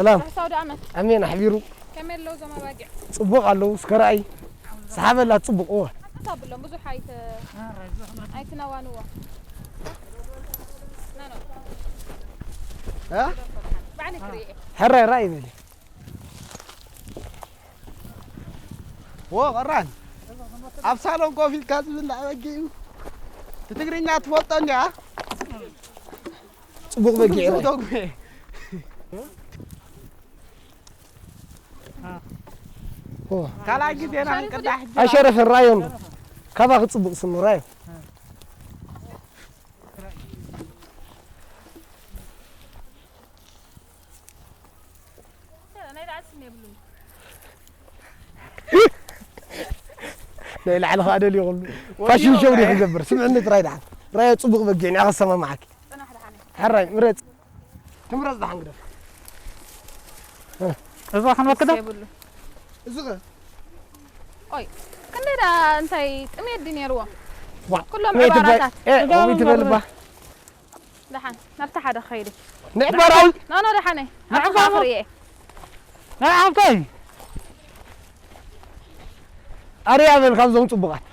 ሰላም። ርሑስ ኣውደ ዓመት። ኣሜን ኣሕቢሩ። ከመይ ኣለዉ እዞም ኣባጊዕ? ጽቡቕ ኣለዉ፣ እስከ ረኣይ። ሰሓበላ ጽቡቕ፣ እወ። ኣታ ብሎም ብዙሕ ኣይተ-፣ ኣይትነዋንዎ። ና፣ ና። እ? ባዕለይ ክርእየ። ሕራይ ራይ በሊ። ዎ፣ ቀራን። ኣብ ሳሎን ኮፍ ኢልካ ዝብላዕ በጊዕ እዩ። እቲ ትግርኛ ትፈልጦ እንዲያ? ጽቡቕ በጊዕ እዩ። ተጉ። ኦ። ካልኣይ ግዜ ኢና ክንቅዳሕ ሕጂ። ኣይሸረፈን፣ ራእዮ እንዶ። ካባኺ ጽቡቕ ስኑ፣ ራእዮ። ናይ ላዕሊ ኸኣ ደልዩ ኹሉ። ፋሽን ሾው ዲኺ ክገብር? ስምዕኒ ጥራይ ደሓን። ራእዮ ጽቡቕ በጊዕ፣ ንዓ ከሰማምዓኪ። ጽናሕ ደሓን። ሕራይ፣ ምረጽ። ትምረጽ ደሓን ግደፍ። እዛ ክንወክዳ? የብሉ። እዚ ኸ? ኦይ፣ ክንደይ ደኣ እንታይ ጥሜት ድዩ ነይርዎም? ዋ፣ ኩሎም ጥሜት እባ-፣ ዕባራታት። ኤ፣ እዛ እዊ ትበል እባ። ደሓን፣ ናብቲ ሓደ ኸይዲ። ንዕባራዊ። ኖ፣ ኖ፣ ደሓነይ። ንዕባራዊ። ኣብቲ ኸዓ ክርእየ። ናይ ዓብተይ። ኣርያ በል ካብዞም ጽቡቓት።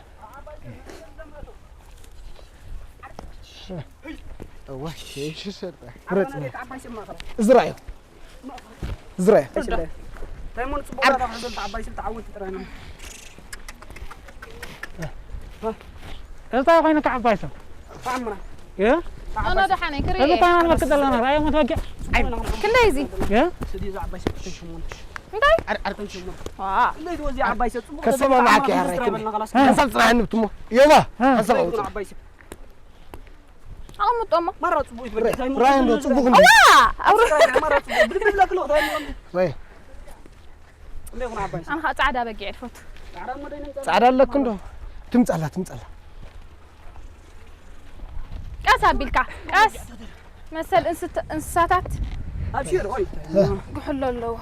እዋ፣ ሸ-፣ ሸ-፣ ሸ-፣ ምረጽ። እዚ ራእዮ። እዚ ራእዮ። እንታይ ሞን ጽቡቕ ዓር-፣ ራእዮ፣ ሓዘል ተዓባይ ስል ተዓወት ጥራይ ነው። እንታይ ኮይነ ተዓባይ ሰብ? ተኣምራ። እ? ኣነ ደሓነይ ክርኢ። እዚ ታማን መክት ዘለና ራእዮ መትወጊያ። ክንደይ እዚ? እ? ስዲ እዚ ዓባይ ሰብ ክልተ ሺህ ሸሞንተ ሽሕ። እንታይ? ዓር-፣ ዓርተን ሸሞንተ። ዋ። ክንደይ ትወዚ ዓባይ ሰብ ጽቡቕ ከሰማማዓኪ ተበላ ያራይ ስራ ክንደይ? በልና ኸላስ። እ። ሓንሳብ ጽናሕ እንብትሞ። ዮባ፣ እ። ሓንሳብ ክንደይ ኣውጽእ። ትኾን ዓባይ ሰብ? ኣቐምጦ እሞ። ማራ ጽቡቕ ይትበል። ራእይ እንዶ ጽቡቕ እንዶ። ኣዋ! ኣውር-፣ ማራ ጽቡቕ። ብልብል ለክሎ እንታይ ይብሉ? ራእይ። እንደ ይኹን ዓባይ ሰብ። ኣነ ኸዓ ጻዕዳ በጊዕ እየ ዝፈቱ። ጻዕዳ እሞ ደይነ ጻዕዳ። ጻዕዳ ኣለክ እንዶ? ትምጻላ፣ ትምጻላ። ቀስ ኣቢልካ፣ ቀስ። መሰል እንስት-፣ እንስሳታት ኣብሽር፣ ኦይ። ጉሕሎ ኣለዎ።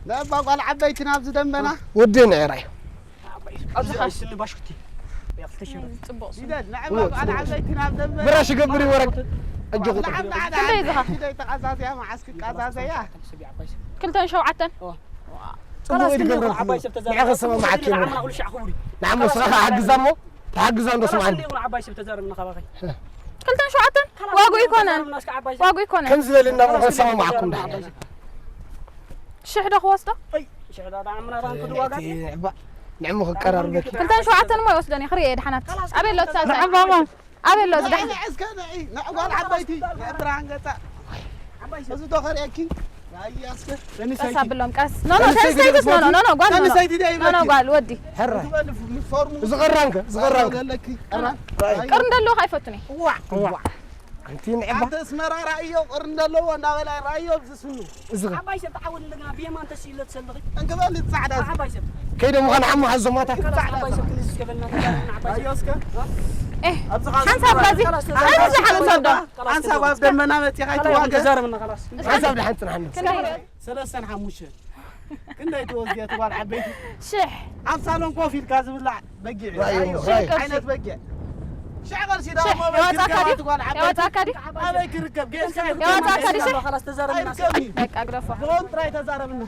ለባ ጓል ዓበይቲ ናብዚ ደንበና። ወዲ ንዕራይ። ኣብዚ ኸዓ ስኒ ባሽኩቲ። ጽቡቕ ስኒ። ይደል፣ ንዕባ ጓል ዓበይቲ ናብ ደንበና። ብራሽ ገብር ይወረቅ። እጆ ቁጥር። ክንደይ ዝኻ? ኪደይ ተቃዛዝያ፣ መዓስ ክቃዛዘያ። ክልተን ሸውዓተን? ኦ። ጽቡቕ እዩ ዝገብረልኩም። ዓባይ ሰብ ተዛረብ። ንዓኸ ሰማማዓት እዩ። ንዓማ ቁልሻዕ ክቡር እዩ። ንዓሞ ስኻ ሓግዛ እሞ፣ ተሓግዛ እንዶ ስምዓኒ። ይኹን ዓባይ ሰብ ተዛረብ ንኻባኸይ። ክልተን ሸውዓተን? ዋጉ ይኮነን። ተዛረብ ናስካ ዓባይ ሰብ። ዋጉ ይኮነን። ከም ዝበልና እሞ ከሰማማዓኩም ዳሕና። ሽሕ ዶ ክወስዶ? ኣይ፣ ሽሕ ዶ፣ ዳዕምና ራንክ ድዋጋ እቲ እዩ። ንዕባ-፣ ንዕሞ ክቀራርበኪ። ክልተን ሸውዓተን እሞ ይወስደን እዩ፣ ክርእየ ድሓናት። ኣበይ ኣሎ እቲ ሳልሳይ? ንዕባ እሞ። ኣበይ ኣሎ እዚ ደሓን? እስከ ንዒ፣ ንዕጓል ዓባይቲ፣ ንዕብራን ገጻ። እዚ ዶ ከርእየኪ? ኣያ እስከ። ቀስ ኣብሎም፣ ቀስ። ኖ፣ ኖ፣ ተንስተይትስ፣ ኖ፣ ኖ፣ ኖ፣ ኖ፣ ጓል፣ ኖ፣ ኖ። ተንስተይቲ ደይ ኖ፣ ኖ፣ በኪ። ጓል፣ ወዲ። ሕራይ። ትበል ፍ-፣ ፎርሙ። እዚ ቐራንከ፣ እዚ ቐራንከ። ኣለኪ። ቐራን። ቅር እንደለዎ ኣይፈቱን እየ። ዋዕ፣ ዋዕ። ኣንቲ ንዕባ። ኣንተ ኣስመራ ራእዮ ቅር እንደለዎ እንዳበላ ራእዮ ዝስኑ። እዚ ኸ? ዓባይ ሰብ ተዓወት እንደገና ብየማን ተሲለ ትሰልኺ። እንክበል ጻዕዳ። ዓባይ ሰብ። ከይደ ምዃን ሓሙ ሓዞማታ። ጻዕዳ ዓባይ ሰብ ክንዚ ዝገበልና ዓባይ ሰብ። ኣዮ እስከ። ኤህ፣ ኣብዚ ኻዚ ሓንሳብ ባዚ፣ ሓንሳብ ሓንሳብ ዶ? ሓንሳብ ኣብ ደመና መጺኻ ኣይትዋገ። ተዛረብና ኻላስ። ሓንሳብ ድሓን ጽናሕኒ። ክንደይ? ሰለስተን ሓሙሽተን። ክንደይ ትወስድያ ትጓል ዓበይቲ? ሽሕ። ኣብ ሳሎን ኮፍ ኢልካ ዝብላዕ በጊዕ። ራእዩ፣ ራእዩ። ሽሕ ቅርሺ። ዓይነት በጊዕ። ሽሕ ቅርሺ ሽሕ። ደሞ በጊዕ የዋጣካ ድዩ? ትጓል ዓበይቲ። የዋጣካ ድዩ? ኣበይ ክርከብ? ጌስካ የዋጣካ ድዩ? ሽሕ? ኻላስ ተዛረብና። ኣይርከብን እዩ። በቃ ግደፎ። ዞን ጥራይ ተዛረብና።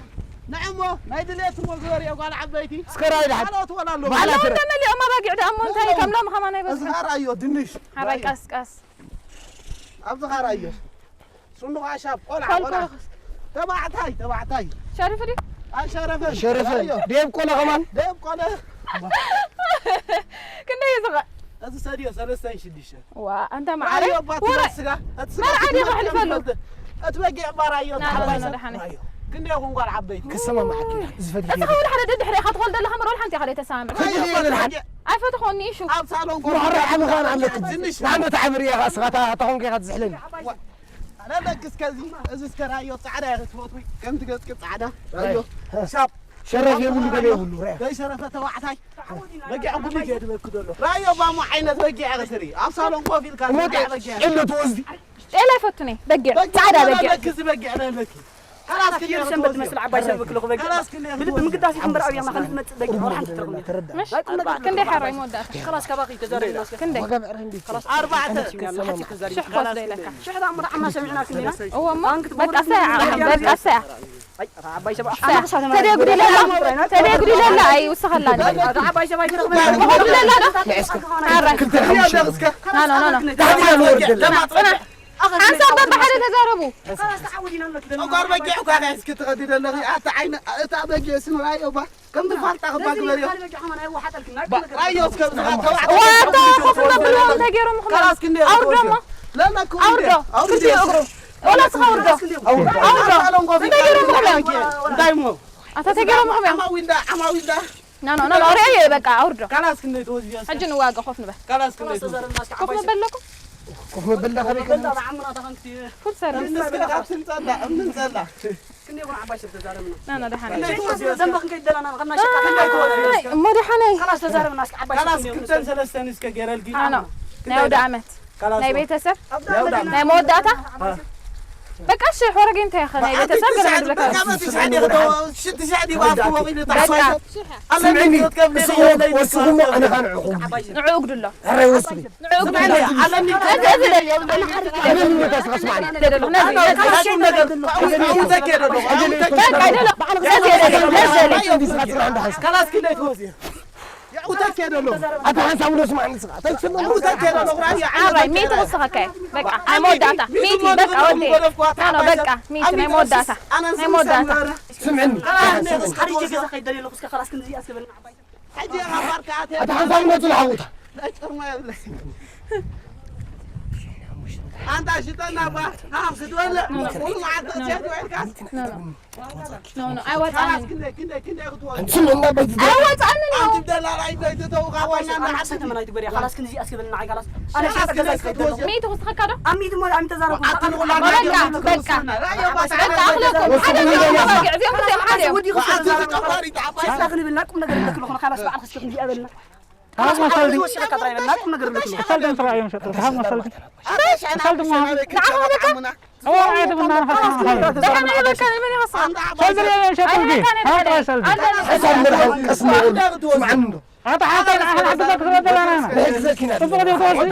ንዕሞ ናይ ድሌት እሞ ግበር እየ ጓል ዓበይቲ። እስከ ራእይ ድሓን። ካልኦት ወላ ኣለዉ። ባዕላ ኖ ትረ- እንደመሊኦም ኣባጊዕ ደኣ እሞ እንታይ ኣለዉ። ከም ሎሚ ኸማን እዚ ኣይበዝሑን። ኻራ እዮ ድንሽ። ሓራይ ራእዩ። ቀስ ቀስ። ኣብዚ ኻራ እዮ። ስንዱቕ ዓሻ ቆልዓ፣ ኮልኮ። ቆልዓ። ተባዕታይ፣ ተባዕታይ። ሸሪፍ ድዩ? ኣይሸረፈን። ሸረፈን። ኣዮ። ደብ ቆለ ከማን? ደብ ቆለ። ክንደይ እዩ ዝኸ-? እዚ ሰድዮ ሰለስተን ሽዱሽተን። ዋ፣ ኣንታ መዓረይ። ኣዮ፣ ኣባ፣ እቲ ወረ-፣ ስጋ፣ እቲ ስጋ መርዓ ድዩ ክትመርጥ ከሕልፈሉ? ትፈልጥ? እቲ በጊዕ ባራዮ፣ ና፣ ተሓባይ ና፣ ሰብ። ና፣ ና። ኣዮ። ክንደይ ይኹን ጓል ዓበይቲ? ክሰማማዓኪ፣ ዝፈትሕ እዚ የለን። ኸውን ሓደ ደድሕሪ ኢኻ ትኾልደላ፣ ከመይ ወላ ሓንቲ ኢኻ ዘይተሰማምዕ? ክድል የለን፣ ሓንቲ። ኣይፈትኾን፣ ንኢሹ። ኣብ ሳሎን ኮፍ ማዕረ ኢልካ ዓቢ ኻን ኣለክ። ድንሽ። ንዓንዶ ተዓብር እያ፣ ኻስኻ፣ እታ፣ እታ ኾንካ ኢኻ ትዝሕለኒ። ዋ፣ ኣለለክ እስከ እዚ፣ እዚ እስከ ራእዮ ጻዕዳ ኢኺ ትፈትዊ፣ ከምቲ ገጽኪ ጻዕዳ። ራእዮ። ራእዮ። ሻብ። ሸረፍ የብሉ፣ ገለ የብሉ፣ ራእዮ። ዘይሸረፈ ተባዕታይ። በጊዕ ጉድ እየ ድበኪ ዘሎ። ራእዮ ባሞ ዓይነት በጊዕ ኢኺ ትርኢ። ኣብ ሳሎን ኮፍ ኢልካ እሞ በጊዕ፣ በጊዕ። ጭሉ ትወስዲ። ጤል ኣይፈቱን እየ፣ በጊዕ፣ በጊዕ ጻዕዳ በጊዕ። ኣለለክ፣ እዚ በጊዕ ኣለለክ። ካላስ ክንደይ ሰንበት ክትወስዲ? ትመስል ዓባይ ሰብ ክልኹ በጊዕ። ካላስ ክንደይ ብልቢ ክትወስዲ? ምግዳስ ይኹን በርኣው ያና ክንትመጽእ በጊዕ፣ ወላ ሓንቲ ትረኽቡ። ተረዳ። ክንደይ ሓራይ መወዳእታ? ካላስ ካባኺ ተዛረብና እስከ። ክንደይ? ዋጋ ምዕረ እንዴት? ካላስ ኣርባዕተ። ሓንቲ ተዛሪብና። ሽሕ ኮስ ዘይለካ። ሽሕ ዳኣ እሞ ዓማ ሰሚዕና ክንዲና። እዎ እሞ፣ ኣንክት በቃ እሰያ፣ በቃ እሰያ። ተደጉድለላ፣ ተደጉድለላ ኣይውስኸላን። ተደጉድለላ ዶ? ሓራይ። ኖ፣ ኖ፣ ኖ፣ ኖ። ጽናሕ፣ ጽናሕ። ሓንሳብ በብሓደ ተዛረቡ። ጨጓር በጊዕ እኳ ሒዝኪ ትኸዲ ዘለኺ፣ ኣታ ዓይነ፣ እታ በጊዕ ስምራዮ እባ። ከም ትፋልጣ ክባ ግበርዮ። ባ-፣ ኣዮ፣ እስከ ብዙሓት ተባዕትዮ ዋታ፣ ኮፍ መብልዎ እንታይ ገይሮም ይኾኑ? ካላስ ክንደይ ኣውርዶ እሞ። ለመኩ ኣውርዶ። እንዴ? ኣውርዶ። ክልቲኡ እግሩ። ወላ እስኻ ኣውርዶ። ኣውርዶ። ኣውርዶ። ኣታ ሎንጎ እንታይ ገይሮም ይኾኑ? እንታይ እሞ? ኣታ እንታይ ገይሮም ይኾኑ? ዓማዊልዳ፣ ዓማዊልዳ። ና፣ ና፣ ና፣ ና፣ ኦርያ እየ፣ በቃ፣ ኣውርዶ። ካላስ ክንደይ ትወስድዮ እስከ? ሕጂ ንዋጋ፣ ኮፍ ንበል። ካላስ ክንደይ ትወስድዮ? ኮፍ ንበል ኣለኩም። ኮፍ መበል ዳኸበይ ኮፍ መበል ከመይ? ዳኸበይ ዓምና ተኸንክቲ። ፉል ሰርቪስ። እምኒ እስከ ካብ ትንጸላ፣ እምኒ ንጸላ። ክንደይ ይኹን ዓባይ ሰብ ተዛረብና። ና፣ ና፣ ደሓን። ክንደይ ትወስድዮ? ደንበ ክንከይድ ደለና፣ ኸና ሸቃ ክንደይ ትወስድዮ? እሞ ደሓን እየ። ካላስ ተዛረብና፣ እስከ ዓባይ ሰብ ካላስ ክንደይ ክልተን ይወስድዮ? ሰለስተን እስከ ገይረልኪ። ና፣ ና። ክንደይ ናይ ይኹን? ኣውደ ዓመት። ናይ ቤተሰብ? ናይ ቤተሰብ ገለ መድረክ። ንዑ እግድሎ። ኣታ ሓንሳብ ንስማዕ ንስኻ። ተንስእ። ኣባይ፣ ሚእቲ ክወስኸካ እየ። በቃ፣ ናይ መወዳእታ። ሚእቲ፣ በቃ፣ ወዲ። ኖ፣ ኖ፣ በቃ፣ ሚእቲ፣ ናይ መወዳእታ። ናይ መወዳእታ። ስምዕኒ። ኣታ ሓንሳብ ነቱ ለሓውታ። ኣንታ ሽጠና ባ፣ ናም ክትበልዕ፣ ኖ፣ ኖ። ኩሉ መዓልቲ ኖ፣ ኖ። ሴት ወይልካስ? ኖ፣ ኖ። ኖ፣ ኖ፣ ኣይወጣንን። ካላስ ክንደይ፣ ክንደይ፣ ክንደይ ክትወስድ? ኣንቲ ስም እንዳበይ ትደርስ? ኣይወጣንን እዩ። ኣንቲ ደላላ ኣይደይ ተተውካ ዋና ኣባይ፣ እና ኣባይ፣ ሓሰተ መን ኣይትግበር እያ። ካላስ ክንዚ ኣስገበልና፣ ኣይ፣ ካላስ። ኣነ ካላስ ሻፍ ገዛ ክንደይ ይከደሉ። ክትወስድ? ሚእቲ ክወስኸካ ዶ? ኣብ ሚእቲ ሞ፣ ኣሚ ተዛረቡ። ኣትንቑላ በቃ፣ ናይ በቃ። በቃ፣ ኣኽለኩም። ሓደ በቃ፣ ኣኽለኩም። ሓደ በቃ። በቃ፣ እዚኦም ክልቲኦም ሓደ እዮም። ወዲ ኣንቲ ክሰብ ተዛረቡ። ተጠፋሪ ተዓባይ። ሽታ ክንብል፣ ናቁም ነገር ንብለክሉ፣ ካላስ በዓል ክስከ ክንዚ ኣበልና። ሃብ መሰልዲ። ወሲኸካ ጥራይ በልና፣ ቁም ነገር ንብለክሉ። መሰልዲ እንታይ እዮም ሸጡ? ሃብ መሰልዲ። ኣረ፣ ሻዕና መሰልዲ ሓሙሽተ ማለት ናበይ ንዓኻ ክትሰማዕ በቃ? ሓሙና? እዎ፣ ኣይ፣ ትብና ንኸ ሰልዲ ርኤ ሸጡ እንጂ። ሃብ ጥራይ ሰልዲ። ኣይ፣ መን ይኸስኻ? ሰልዲ ርኤ ሸጡ እንጂ። ኣይ፣ መን ይኸስኻ? ሓንሳብ ንርሓቅ፣ ቀስ ንበል። ስምዓኒ እንዶ። ኣታ ሓንሳብ ንዓኻ ንዓኻ ክትበል ዘለና ኢና። ብሕግዘኪ ኢና። ጽቡቕ ዲዩ ትወስድ?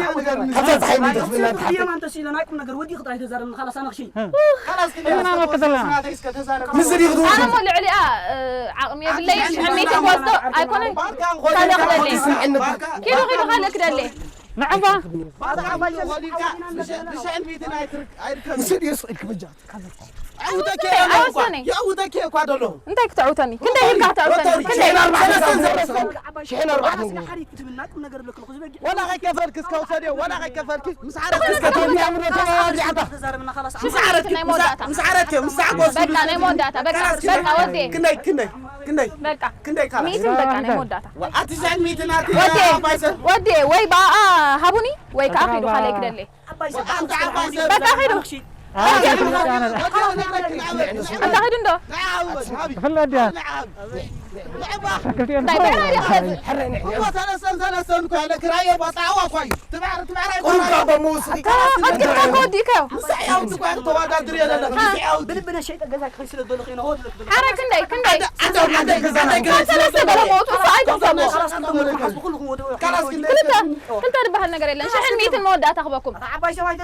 ሓንሳብ ጸሓይ ንድኽፍና ተሓተ። የማን ተሲኢለ ናይ ቁም ነገር ወዲእኺ ጥራይ ተዛረብኒ፣ ካላስ ኣነ ክሽይ። እ። ካላስ ክንደይ እዚና ኣስከ ንወስድ ዘለና። እስከ ተዛረብ። ምስ ሪኽ ኣነ እሞ ልዕሊኣ፣ እ፣ ዓቕሚ የብለይን። ሽሕን ሚእትን ክወስዶ ኣይኮነን። ባርካ ካልእ ክደሊ። ስምዕኒ ባርካ። ኪዱ፣ ኪዱ፣ ካልእ ክደሊ። ንዕባ። ባርካ ኾሊልካ፣ ብሽ-፣ ብሽሕን ሚእትን ኣይትርክ-፣ ኣይርከብን። ውሰድ፣ የሱ ኢልክ በጃ። ኣውተኬ ኣይወስደኒ፣ ኣለኹ እኳ። ኣይወስደኒ። የእውተኬ እኳ ደሎ። እንታይ ክተዕውተኒ? ክንደይ ኢልካ ክተዕውተኒ? ሎተሪ። ክንደይ? ሽሕን ኣርባዕተን። ሽሕን ኣርባዕተን። ሓሪት ክትብልና ቁም ነገር ብለክልኹ ዝበጊዕ። ወላ ከይከፈልኪ እስከ ውሰድዮ፣ ወላ ከይከፈልኪ። ምስ ዓረትኪ እስከ ትወስድዮ። ተዛረብና፣ ኻላስ። ምስ ዓረትኪ፣ ናይ መወዳእታ። ምስ ዓረትኪ፣ ምስ ዓረትኪ። በቃ፣ ናይ መወዳእታ። በቃ፣ ኻላስ፣ በቃ፣ ወዴ። ክንደይ፣ ክንደይ፣ ክንደይ? በቃ። ክንደይ ኻላስ? ሚእትን በቃ፣ ናይ መወዳእታ። ዋ፣ ኣቲ ሻን ሚእትን ኣቲ ወዴ፣ ኣባይሰን። ወዴ፣ ወይ ብኣኣ ሃቡኒ፣ ወይ ከዓ ኪዱ ካልእ ክደሊ። ኣባይሰን። ኣንታ ኣባይሰን። በቃ፣ ኺዱ። ኣንታ ኺዱ እንዶ። ክፍለ ድያ? ክልቲኦም እንታይ በላ ድያ? እሞ ሰለስተን ሰለስተን እኮ ያለ ክራይ እኮ ጣዕዋ እኮ እዩ። ትባዕር፣ ትባዕር ኣይኮነን። ቁሩብ ካብ መውስኺ ኣታ፣ ቀጥታ እኮ ወዲእካዮ። ምሳዕ ያውት እኮ ተወዳድር የለለኽ። ምሳዕ ያውት። ብልቢ ነሸይጠ ገዛ ክኸይ ስለ ዘለኹ ኢና፣ ሆድ ለክ ሓረ ክንደይ፣ ክንደይ? ኣደ፣ ኣደ፣ ኣደ፣ ገዛ፣ ኣደ፣ ገዛ። ሰለስተ ገለ ሞቱ፣ እሱ ኣይትሕሰቦ። ካላስ ክንደይ? ክልተ፣ ክልተ ዝበሃል ነገር የለን። ሽሕን ሚእትን መወዳእታ ክበኩም።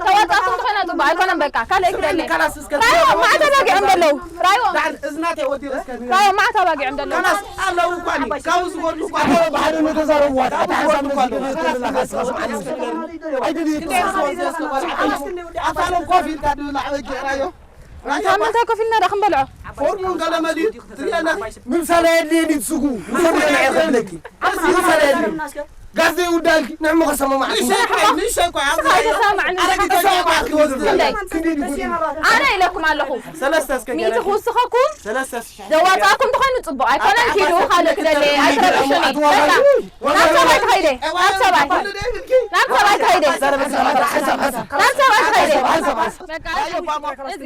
ተዋጻእኩም ትኾና ጽቡቕ ኣይኮነን በቃ። ካልእ ክደሊ። ካላስ እስከ ራዮ፣ ማዕተ ባጊዖም ዘለዉ። ራዮ። ዳን እዝናተ ወዲ እስከ ራዮ፣ ማዕተ ባጊዖም ዘለዉ። ካላስ ኣለዉ እኳ ኒ፣ ካብኡ ዝጎድሉ እኳ ኣለዉ። ብሓደ ንተዛረብዋ፣ እቲ ሓንሳብ ነዚ ዝብል ዘለኻ እስኻ ስምዓኒ። ኣይደልየኩም። ኣፋሎም ኮፍ ኢልካ ድብል ኣዕበጊ ራዮ። እንታይ ምንታይ ኮፍ ኢልና ዳ ክንበልዖ? ፎርሙን ገለ መሊኡ ትሪኣና። ምምሳል ኣየድልየን እዩ ትስጉ። ምምሳል ኣየድልየን እዩ። ምምሳል ኣየድልየን። ጋዝ ዘይውዳልኪ ንዕሞ ከሰማማዕኪ። ንእሽተይ እኮ፣ ንእሽተይ እኮ፣ ኣብ ንስኻ ኣይተሰማማዕኒ። ኣረጊት ኣይተሰማማዕኪ። ወስድ። ክንደይ? ክንደይ ድጉድ? ኣነ ኢለኩም ኣለኹ። ሰለስተ እስከ ሚእቲ ገለ። ክውስኸኩም። ሰለስተ ሺሕ። ዘዋጻእኩም ተኾይኑ ጽቡቕ። ኣይኮነን፣ ኪዱ፣ ካልእ ክደሊ። ኣይትረብሹኒ። በቃ። ናብ ሰብኣይ ትኸይደ። ናብ ሰብኣይ። ናብ ሰብኣይ ትኸይደ። ናብ ሰብኣይ ትኸይደ። በቃ፣ እዚ፣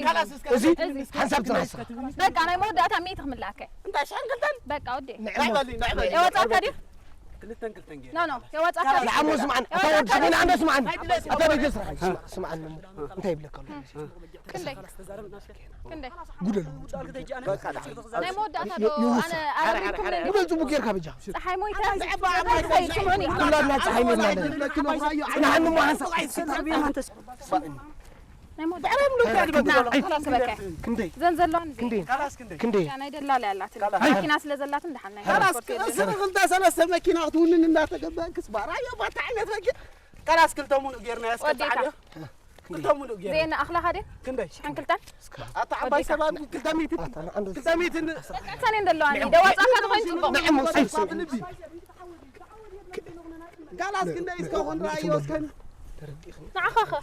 እዚ። ሓንሳብ ትናሳ። በቃ፣ ናይ መወዳእታ ሚእቲ ክምልኣከ። እንታይ፣ ሽሕን ክልተን? በቃ፣ ወዲ። ንዕሞ። ንዕመሊ፣ ንዕመሊ። የወጻእካ ድዩ? ክልተን ክልተን ገይረ። ኖ፣ ኖ፣ የወጻእካ ድዩ? ንዓሞ ስምዓኒ። ኣታ ወዲ፣ ስምዒና ኣንዶ ስምዓኒ። ኣታ ደገ ስራሕ። ስማ-፣ ስምዓኒ እሞ። እንታይ ይብለካ ኣሎ? ክንደይ? ክንደይ? ጉደል። በቃ፣ ናይ መወዳእታ ዶ የ-፣ የውሳ። ኣነ ኣረሚኩም ነኝ። ጉደል ጽቡቅ ጌርካ በጃ። ጸሓይ ሞይታ። ጸሓይ ስምዑኒ። ኩላትና ጸሓይ ሞይትና ኣለና። ጽናሕኒ እሞ ሓንሳብ። ናይ ሞት ብዕራይ ምሉእ እንታይ ድበል ና፣ ዘሎ? ካላስ በቃ። ክንደይ? ዘን ዘለዋን እዚ። ክንደይ? ካላስ ክንደይ? ክንደይ? ያ ናይ ደላላ ያላት። ካላስ። መኪና ስለ ዘላትን ደሓን ናይ ካላስ ትራንስፖርት የለን። ስር ክልተ ሰለስተ መኪና ክትውንን እንዳተገበእክስ ባራ፣ ዮ፣ ባታ ዓይነት መኪና። ካላስ ክልተ ሙሉእ ጌርና ያስቀጣ ወዴታ? ዓድዮ። ክልተ ሙሉእ ጌርና። ዜና ኣኽላኻ ድየ? ክንደይ? ሽሕን ክልተን? ኣታ ዓባይ ወዴታ? ሰባት ክልተ ሚእቲ። ኣታ ንዓንዱ ክልተ ሚእቲ ን- ቀጥታ እኔ እንደለዋ እኔ። ደዋፃ ከ ዝኾይን ፅቡቕ። ንዕሞ ሰይፍ ሰይፍ። ልቢ። ካላስ ክንደይ እስከ ኹን ራእዮ እስከ ንዓኻ ኸ?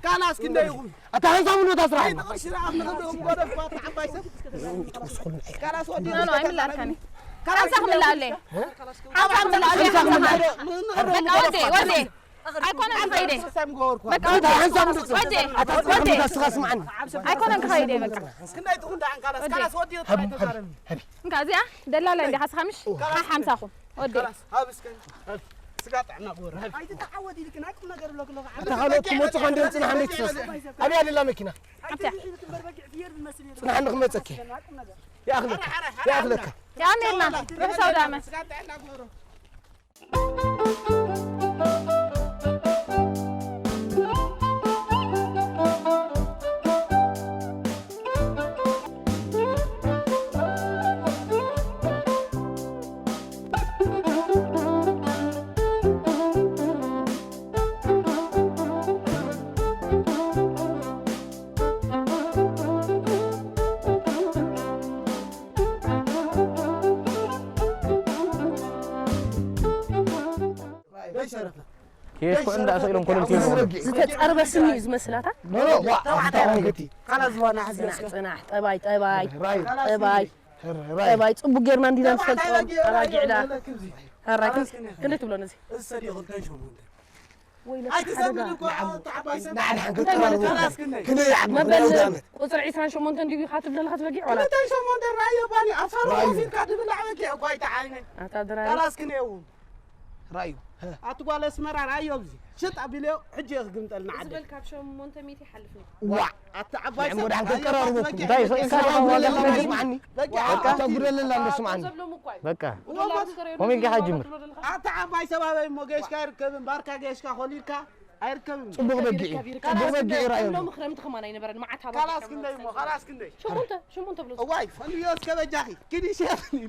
ካላስ ክንደይ ይኹን? ኣታ ሓንሳብ ምንታ ስራሕ። ኣይትቕርሺ፣ ኣብ ንኽንደኦም ጎደፍ ኳ ተዓባይ ሰብ። ካላስ ወዲ ኖ፣ ኖ፣ ኣይምላእካኒ። ካላስ ሓንሳ ክምላእለይ። ሓንሳ ክምላእለይ፣ ሓንሳ ክምላእለይ። በቃ ወዴ፣ ወዴ። ኣይኮነን ክኸይደ። በቃ ኣታ ሓንሳብ ምንታ ወዴ፣ ኣታ ወዴ። ሓንሳብ ምንታ ስኻ ስማዕኒ። ኣይኮነን ክኸይደ በቃ። ክንደይ ትኹን ደሓን ካላስ? ካላስ ወዲ ጥራይ ተዛረቢ። እንካ እዚኣ ደላላ እንዲኻ ስኻ ምሽ? ሓሓምሳኹም። ወዲ። ካላስ፣ ሃብ እስከ፣ ሃብ። ስጋ ጥዕና ክወርድ፣ ሃብ። ኣይትተዓወት ኢልክን፣ ኣይ ቁም ነገር ብለክ ኣለኹ። ኣታ ካልኦት ክመጹ ከንደም ጽናሕ እንዴት ትፈስ? ኣብያ ደላ መኪና። ኣብታ። ጽናሕ እንድኽመጸኪ። ኣይ ቁም ነገር። ይኣኽለካ። ይኣኽለካ። ያኔና፣ ርሑስ ኣውዳመ። ስጋ ጥዕና ክወርድ። ኬስኮ እንዳ ሰኢሎም ኮለል ኬስኮ። ዝተጸርበ ስኒ እዩ ዝመስላታ። ኖ፣ ኖ፣ ዋ፣ ኣፍታ ሆንገቲ። ካላ ዝዋና ሓዚ ጽናሕ፣ እስከ። ጽናሕ፣ ጠባይ፣ ጠባይ፣ ራይ። ጠባይ፣ ራይ። ጠባይ። ጽቡቅ ጌርና እንዲና ንፈልጦ። ኣባጊዕዳ። ኣራኪ። ክንደይ ትብሎ ነዚ? እዚ ሰዲኡ ክልተን ሸሞንተን። ወይ ለካ ኣይትሰምዕን ሓደጋ። እኮ፣ ኣታ ዓባይ ሰብ። ንዓድ ሓንከት እንታይ ማለት ቀራርቦ። ካላስ ክንደይ? ክንደይ ዓመት? መበል ናውዲ ዓመት? ቁጽሪ ዒስራን ሸሞንተን ድዩ ኢኻ ትብለና ክትበጊዕ ዋላ? ክልተን ሸሞንተን ራእዮ ባኒ፣ ኣብ ሳሎን ራእዮ። ኮፍ ኢልካ ድብላዕ በጊዕ እኳ ኣይተዓይነን። ኣታ ድራር። ካላስ ክንደይ እውን? ራእዩ። ኣቲ ጓል ኣስመራ ራእዮ ኣብዚ። ሽጥ ኣቢለዮ፣ ሕጂ እየ ክግምጠልና እዚ ዓደይ። በል ካብ ሸሞንተ ሚእቲ ይሓልፍ ነው። ዋዕ! ኣቲ ዓባይ ንዕም ሰብ ወደ ሓንከት ራእዮ ቀራርቦ። ባትበጊዕ እንታይ በጊዕ ሰ-፣ እንታይ ሰላም ሰላም ወለላ ሰላም። እንደስማዕኒ? በጊዕ በቃ። ኣታ ጉደለላ እንደስማዕኒ። ዘብሎም እኮ እዩ። በቃ። ወላ ወላ ኣስከሬኑ ሆሜን ጌኻ ይመረመር ጅምር። ብሎ ዘለኻ። ኣቲ ዓባይ ሰብ ኣበይ እሞ ገሽካ ኣይርከብን፣ ባርካ ገሽካ ኮሊልካ ኣይርከብን። ጽቡቕ በጊዕ እዩ። ይርከብ፣ ይርከብ። ጽቡቕ በጊዕ እዩ ራእዩ። ሎም ክረምቲ ከማን ኣይነበረን፣ መዓት ኣባጊዕ ካላስ ክንደይ እሞ፣ ከማን ካላስ ክንደይ? ሸሞንተ፣ ሸሞንተ ብሎ። እዋይ፣ ፈንድዮ እስከ በጃኺ። ኪዲ ሸርኒ።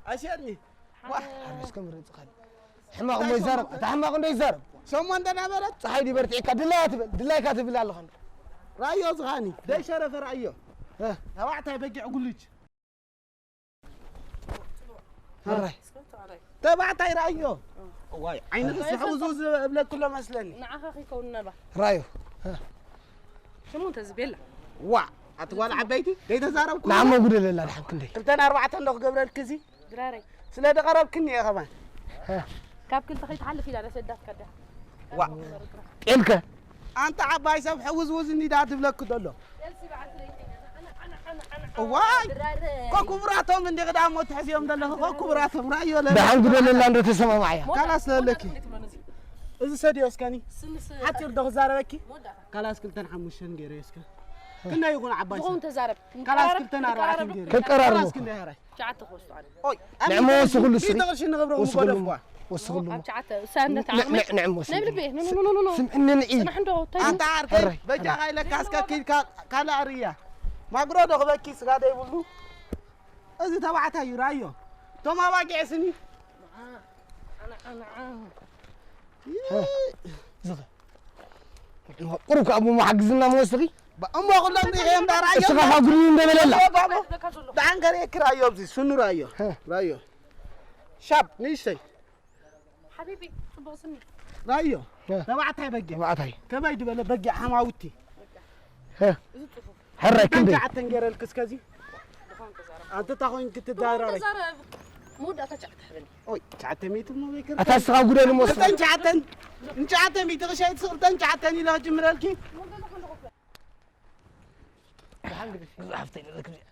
ኣሸርኒ። ዋ፣ ሓደ ኣርስከ ምርጽ ኻል። ሕማቕ እሞ ይዛረብ። ኣታ ሕማቕ እንዶ ይዛረብ። ሸሞንተ ነበረት። ጸሓይ ዲበርትዒካ ድላያ ትበል። ድላይካ ትብል ኣለኻ። ራእዮ ዝኻኒ። ደይ ሸረፈ ራእዮ። እ። ተባዕታይ በጊዕ ጉልች። ሕራይ። ተባዕታይ ራእዮ። ዋይ፣ ዓይኒ ርእሲ ሕውዝውዝ እብለኩ ኣሎ መስለኒ። ንዓኻ ከይከውን ምናልባት። ራእዮ። ሽሙ እንተዚ ቤላ። ዋ፣ ኣቲ ጓል ዓበይቲ፣ ደይተዛረብኩ። ንዓሞ ጉደለላ ድሓን ክንደይ? ክልተን ኣርባዕተን ዶ ክገብረልኪ እዚ? ድራረይ። ስለ ደቐረብክኒ እየ ከማን። ካብ ክልተ ከይትሓልፍ ኢላ ዶ ሰዳትካ ዳ? ዋ። ጤልከ? ኣንታ ዓባይ ሰብ ሕውዝውዝ እንዲዳ ትብለክ ዘሎ። እዋይ! ኮኩብራቶም እንዲ ቅዳሞ ትሕዝዮም ዘለኹ ኮኩብራቶም ራእዮ ለለ። ደሓን ጉደለላ እንዶ ተሰማማዕያ። ካላስ ለለኪ። እዚ ሰድዮ እስከኒ። ሓፂር ዶ ክዛረበኪ? ካላስ ክልተን ሓሙሽተን ገይረ እስከ። ክንደይ ይኹን ዓባይ ዝኸውን ሰብ? ተዛረብ። ካላስ ክልተን ኣርባዕተን ገይረ። ከቀራርቦ። ካላስ ክንደይ ሃራይ? ትሽዓተ ክወስዱ ኣነ። ኦይ፣ ንዕሞ ወስኽሉ እስኺ። ሚእቲ ቅርሺ ንገብሮ ወስኽሉ። ምጎደፍኳ። ወስኽሉ። ኣብ ትሽዓተ፣ ሰብነት ን-፣ ዓቕሚ። ን-፣ ንዕሞ ወስኽሉ። ናይ ልቤ፣ ኑ፣ ኑ፣ ኑ፣ ኑ፣ ኑ። ስምዕኒ ንዒ። ጽናሕ እንዶ፣ እንታይ ኣንታ ዓርከይ፣ ሕራይ፣ በጃኻ ሕራይ። ኢለካ እስከ ኪድካ ካልእ ኣርያ። ማግሮ ዶ ክበኪ ስጋ ደይብሉ? እዚ ተባዕታይ እዩ፣ ራእዮ። እቶም ኣባጊዕ ስኒ። ኣነ፣ ኣነ፣ ኣነ። ዝኸ-፣ ቁሩብ ከኣ እሞ ሓግዝና መወስኺ? ባ-፣ እሞ ኩሎም ሪኤ እምዳ ራእዮ። እስኻ ኻብ ጉድኒ እንደ በለላ። እሞ ባቦ። ደሓን ከርእየኪ ራእዮ፣ ኣብዚ ስኑ ራእዮ። ሀ። ራእዮ። ሻብ፣ ንእሽተይ። ሓቢቢ፣ ጽቡቕ ስኒ። ራእዮ። ሀ። ተባዕታይ በጊዕ። ተባዕታይ። ከመይ ዝበለ በጊዕ ሓማውቲ። ሀ። እዚ ጽፉፍ። ሕራይ ክንደይ? ሸዓተን ገይረልኪ እስከዚ። ኣንተ እንታይ ኮይንኪ ትዳራረይ? ተዛረብ። መወዳእታ ትሽዓተ ሓበኒ። ኦይ፣ ትሽዓተ ሚእቲ እሞ ዘይከርካ። ኣታ እስኻ ጉደል እሞ እስኻ። ክልተን ትሽዓተን፣ ንትሽዓተ ሚእቲ ክሸይጥ ስቕ ክልተን ትሽዓተን ኢለ ክጅምረልኪ። ሓፍተይ ንረክብ እዚኣ።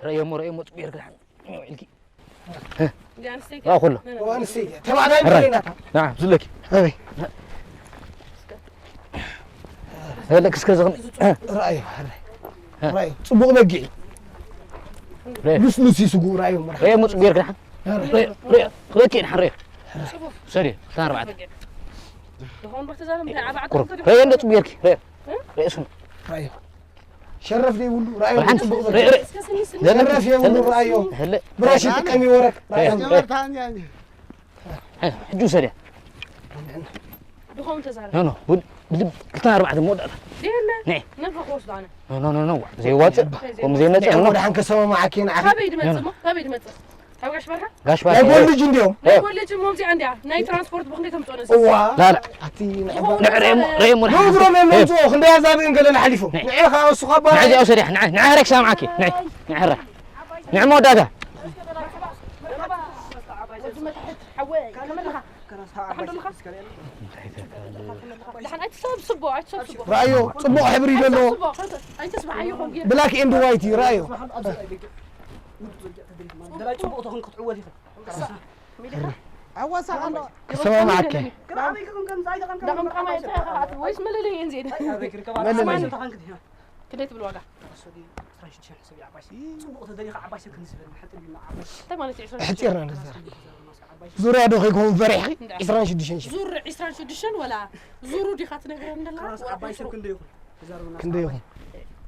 ረእየሞ፣ ረእየሞ፣ ጽቡቕ ጌርክ ደሓን ውዒልኪ። እንዲ ኣንስተይቲ ዋ፣ ኩሎ። ኣንስተይቲ። ተባዕታይ ሕራይ። ናታ። ና፣ ዝለኪ። ኣበይ? ዘለክ እስከ ዝኽን-፣ ራእዩ፣ ሕራይ። ራእዩ። ጽቡቕ በጊዕ። ረእየ። ልስሉስ እዩ ስጉ፣ ራእዩ፣ ምራ። ረእየሞ፣ ጽቡቕ ጌርክ ደሓን። ሕራይ። ረእየ፣ ረእየ፣ ረእየ፣ ደሓን ረእየ። ሰሪ፣ ክልተ ኣርባዕተ። ዝኾን ብርትዛለም እንታይ ዓባዕቶ ቁሩብ። ረእየ፣ እንደ ጽቡቕ ጌርኪ፣ ረእየ። ርእሱ። ራእዮ። ሸረፍ ዘይብሉ ራእዮ። ወልሓን ጽቡቕ ርእዮ። ርእዮ። ርእዮ። ዘለ-፣ ሸረፍ የብሉ ዘለ-፣ ራእዮ። ህለ-፣ ብራሽ ይጥቀም ይወረክ ራእዮ። ርእዮ። ሕጂ ውሰድያ። ድኾም ተዛረብ። ኖ፣ ኖ፣ ቡድ-፣ ብድብ ክልተ ኣርባዕተ መወዳእታ። የለ። ነይ። ነፋ ክወስዶ ኣነ። ኖ፣ ኖ፣ ኖ፣ ኖ፣ ዘይዋጽእ፣ ከምኡ ዘይመጽእ፣ ኖ፣ ኖ። ወደ ሓንከ ሰማማ ዓኪ ንዓኺ። ካበይ ድመጽእ ኖ፣ ኖ። እሞ? ካበይ ድመጽእ? ካብ ጋሽ በርሃ? ጋሽ ናይ በርሃ። ጎልጅ እንዲዮም። ናይ ጎልጅ እሞ እዚኣ እንዲያ። ናይ ትራንስፖርት ብኽንደይ ተምጽኦ ነዚ? እዋ። ላላ። ኣቲ ንዕባ-፣ ንዕረየሞ፣ ረየሞ ንሓ-፣ ንእግሮም እዮም እ። ዘምጽኦ፣ ክንደይ ኣዛብእን ገለን ሓሊፎም። ነይ። ንዕኻ እሱ ኻባ ንዓ እዚኣ ውሰድያ፣ ንዓ፣ ንዓ ረክሳ መዓኪ፣ ንዓ፣ ንዓ ረ-፣ ንዓ መወዳእታ። ደሓን ኣይትሰብስቦ፣ ኣይትሰብስቦ። ራእዮ፣ ጽቡቕ ሕብሪ እዩ ዘለዎ። ኣይትሰብስቦ፣ ኣይትሰብስቦ። ብላክ ኤንድ ዋይት እዩ፣ ራእዮ። ገላይ ጽቡቕ ተኹን ክትዕወት ኢኻ። ኣዋሳቕ ኣሎ። ክሰማማዓከ። ደቕምቃማ የብፅሐካ ወይስ መለለይ እየን ዜን? መለለይ። ክንደይ ትብል ዋጋ? እንታይ ማለት እዩ? ኣሕፂርና ንዛረብ። ዙርያ ዶ ከይከውን ፈሪሕኺ? ዒስራን ሽዱሽተን ሺሕ። ዙር ዒስራን ሽዱሽተን ወላ ዙሩ ዲኻ ትነግረኒ ዘለኻ? ወላ ዓባይ ሰብ ቁፅሩ? ክንደይ ይኹን? ተዛረቡና። ክንደይ ይኹን?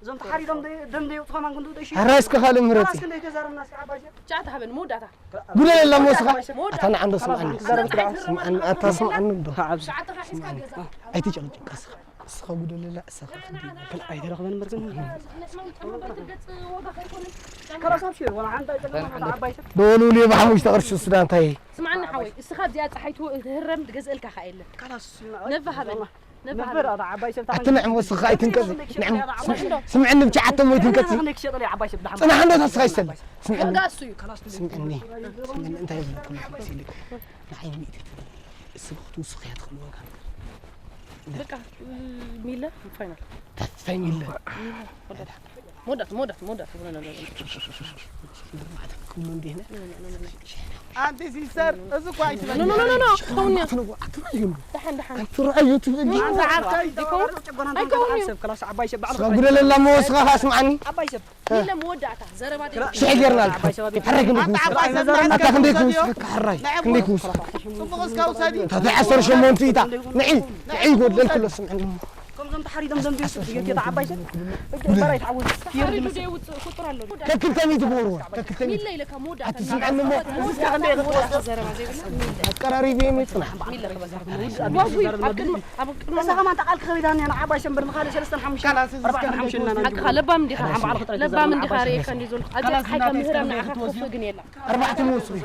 እዞም ተሓሪዶም ደ-፣ ደም ደይወፁ ከማን ክንዱ ደይ ሽዩ? ሕራይ እስከ ካልእ ምህረፂ። ካላስ ክንደይ ተዛረቡና እስኪ ዓባይ ሰብ? ጫት ሃበን መወዳእታ። ጉደለላ እሞ እስኻ። መወዳእታ። ኣታ ንዓንዶ ስምዓኒ። ተዛረብ ስምዓኒ፣ ኣታ ስምዓኒ እንዶ። ተዓብሲ። ጫትኻ ሒዝካ ገዛ። ኣይትጨቕጭቕ እስኻ። እስኻ ጉደለላ፣ እስኻ ክንደይ? ኣይተረኽበን እምበር ግን። ንሕና ንጥዕና ገጽ ዋጋ ከይኮነ። ካላስ ኣብሽር፣ ወላ ሓንቲ ኣይጠቅምን፣ ወላ ዓባይ ሰብ። ደወሉሉ ብሓሙሽተ ቅርሺ ሱዳን እንታይ? ስምዓኒ ሓወይ፣ እስኻ ኣብዚኣ ጸሓይ ትህረም፣ ትገዝእልካ ከኣ የለን። ካላስ ነፋ ሃበኒ። ነበር ኣታ ዓባይ ሰብ ኣቲ ንዕም ወስኻ ኣይትንቀጽ። ንዕም ስምዕኒ ብቻ ኣቶም ወይ ትንቀጽ። ክንደይ ክሸጠለይ ዓባይ ሰብ ደሓን። ጽናሕ እንዶ ተስኻ ይሰል። ስምዕኒ። ዋጋ እሱ እዩ። ስምዕኒ። ስምዕኒ እንታይ ይብለኩም መሲልክ? ንዓይ ሚእቲ ትብል። እስኺ ክትውስኽ እያ ትኽእል ዋጋ። በቃ ሚለ ፋይናል። ተስፋይ ሚለ። ሚለ። መወዳእታ፣ መወዳእታ፣ መወዳእታ። ኖ፣ ኖ፣ ኖ፣ ኖ። ክብሉ እንዲህ ነህ። ኖ፣ ኖ፣ ኖ፣ ኖ። ኣንቲ ሲስተር፣ እዚ እኮ ኣይትበል። ኖ፣ ኖ፣ ኖ፣ ኖ፣ ኖ። ክኸውን እዩ። ኣትነግሩ፣ ኣትረኣዩ እንዶ። ደሓን፣ ደሓን። ኣትረኣዩ ትብል እንጂ። ኣንተ ዓርከይ፣ ኣይከውን። ጨጎና ኣይከውን እዩ። ሰብ ክላስ ዓባይ ሰብ ባዕሉ ስኻ ጉደለላ መወስኻ ኻስምዓኒ። ዓባይ ሰብ። ኢለ መወዳእታ፣ ዘረባ ደይ። ሽሕ ጌርና። ዓባይ ሰብ። ሕራይ ክንደይ ኣንተ ክውስኽ? ዓባይ ሰብ ኣታ ክንደይ ክውስኸካ ሕራይ? ክንደይ ክውስኸካ? ጽቡቕ እስካ ውሰዲ። ኣታ ዓሰርተ ሸሞንተ ኢታ። ንዒ፣ ንዒ ይጎድለል ክሎ ስምዕኒ። ከምዞም ተሓሪዶም ደም ዘይወስዱ ጌርካ ዓባይ ሰብ። በራይ ተዓወት። ተሓሪዱ ደይውጽእ ቁጥር ኣሎ። ከክልተ ሚእቲ ግበርዎ። ከክልተ ሚእቲ። ሚለ ኢለካ መወዳእታ። ኣትስምዓኒ እሞ። መወዳእታ ዘረባ ዘይብላ ሚለ። ኣቀራሪበ ይመጽና። ሚለ ክበዛ። ዋጉ ኣብ ቅድሚ፣ ኣብ ቅድሚ። እዛ ከማን ተቓል ክኸቢዳ እኒኣ ንዓባይ ሰንበር ንኻልእ ሰለስተን ሓሙሽተን ካላስ እዚ ኣርባዕተን እስከ ሓሙሽተን እናና ሓቅኻ ለባም እንዲኻ። ሓምባዕሉ ክጥረይ ለባም እንዲኻ ርእየካ እንዲ ዘልኩ። ኣብዚኣ ጸሓይ ካብ ምህራም ንዓኻ ክኸፍእ ግን የላ። ኣርባዕተ ወስኹ።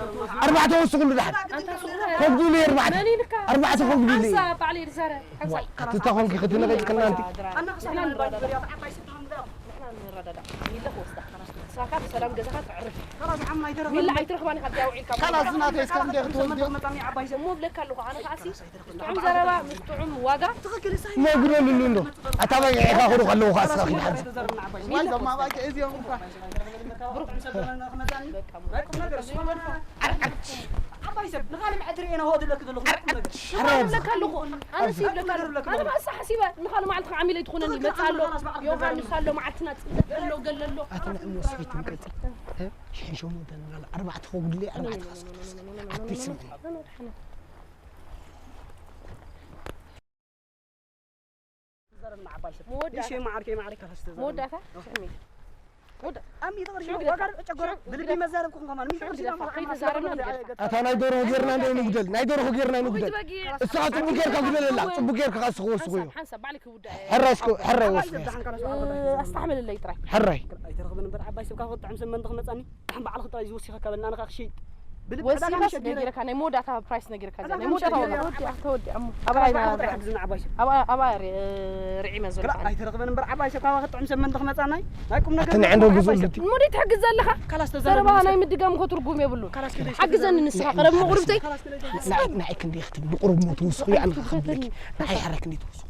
ኣርባዕተ ወስኹሉ ደሓን። ኣንታ ስኹ። ከብዱሉ ኣርባዕተ። መን ኢልካ? ኣርባዕተ ከብዱሉ። ሓንሳብ ባዕለይ ዝዛረብ። ሓንሳብ። ኣቲ ተኾንኪ ክትነቐጭ ከናንቲ። ንሕና ንረዳዳእ። ንሕና ንረዳዳእ። ሚለ ክወስዳ። ንሳኻ ብሰላም ገዛኻ ተዕርፍ። ሚለ ኣይትረኽባን ኢኻ ኣብዚኣ ውዒልካ። ካላስ ዝናተይ እስከ ክንደይ ክትወስድዮ? እሞ እብለካ ኣለኹ፣ ኣነ ከኣሲ ጥዑም ዘረባ ምስ ጥዑም ዋጋ። መጉደልሉ እንዶ። ኣታ በጊዕ ኢኻ ክሩ ከለዉ ኸኣ እስኻ ኪድ ሓምሳ። ዋይ፣ ዞም ኣባጊዕ እዚኦም እኳ። ዓባይ ሰብ፣ ንኻልእ መዓልቲ ርእየና ሆ ዝብለኪ ዘለኹ። ዓባይ ሰብ። እብለካ ኣለኹ። ኣነስ ይብለካ ኣለኹ። ኣነ ከኣ እሳ ሓሲበ፣ ንኻልእ መዓልቲ ከዓ ዓሚለ ኣይትኾነኒ፣ ይመጽእ ኣሎ። ዮሃንስ ኣሎ፣ መዓልትና ጽንተት ኣሎ፣ ገለ ኣሎ። ኣቲ ንዕም ወስኺ ትንቀጽ። እ? ሽሕን ሸሞንተን እናበለ ኣርባዕተ ከጉድለ፣ ኣርባዕተ ካስክቶስ። ኣቲ ስምዕኒ። መወዳእታ። መወዳእታ። ሽሕሚ። መወዳእታ። ኣሚ ተቕርሺ ሽዑ ዋጋ ግደፋ። ጨጎራ ሽዑ ብልቢ ግደፋ። መዛረብ ክኹን ከማን። ሽዑ ግደፋ። ከይተዛረብና ንግደፍ። ኣታ ናይ ደርሆ ጌርና እንዶ ንጉደል። ናይ ደርሆ ጌርና ንጉደል። ውይ፣ በጊዕ። እስኻ ጽቡቅ ጌርካ ግደለላ። ጽቡቅ ጌርካ ከኣ እስኻ ወስኽዮ። ሓንሳብ፣ ሓንሳብ ባዕለይ ክውዳእ እየ። ሕራይ እስኮ፣ ሕራይ ወስኽ። እ፣ ኣስተሓምለለይ ጥራይ። ሕራይ። ኣይተረኽበን እምበር ዓባይ ሰብ ካብ ክጥዕም ሰብ መን ክመጻኒ? ደሓን ባዕልኺ ጥራይ ዝወሲኸካ በልና፣ ኣነ ከኣ ክሸይጥ። ብልቢ ወሲኸስ ዕዳጋ ምሸት ነጊረካ፣ ናይ መወዳእታ ፕራይስ ነጊረካ፣ ዕዳጋ ናይ መወዳእታ ምሸት ዋጋ። ነጊረካ። ተወዲኣ፣ ተወዲኣ እሞ። ኣብ ኣባይ ባዕልኺ ጥራይ ሓግዝና ዓባይ ሰብ። ኣብ፣ ኣብ ኣባይ ር-፣ ርዒ መዘርካ። ግራ ኣይተረኽበን እምበር ዓባይ ሰብ ካብ ክጥዕም ሰብ መን ክመጻናይ? ናይ ቁም ነገር ግራ ኣይተረኽበን እምበር ዓባይ ሰብ። እሞ ደይ ትሕግዝ ዘለኻ? ካላስ ተዛረብ ዘረባ ናይ ምድጋም እኮ ትርጉም የብሉን። ካላስ ክንደይ ሓግዘኒ ንስኻ፣ ቀረብ መቑርብተይ። ካላስ ክንደይ ንዓይ፣ ንዓይ ክንደይ ክትብል ንቑርብ ሞ ትውስኹ፣ ያእ ንኻ ክብለኪ። ንዓይ ሕራይ ክንደይ ትውስኹ?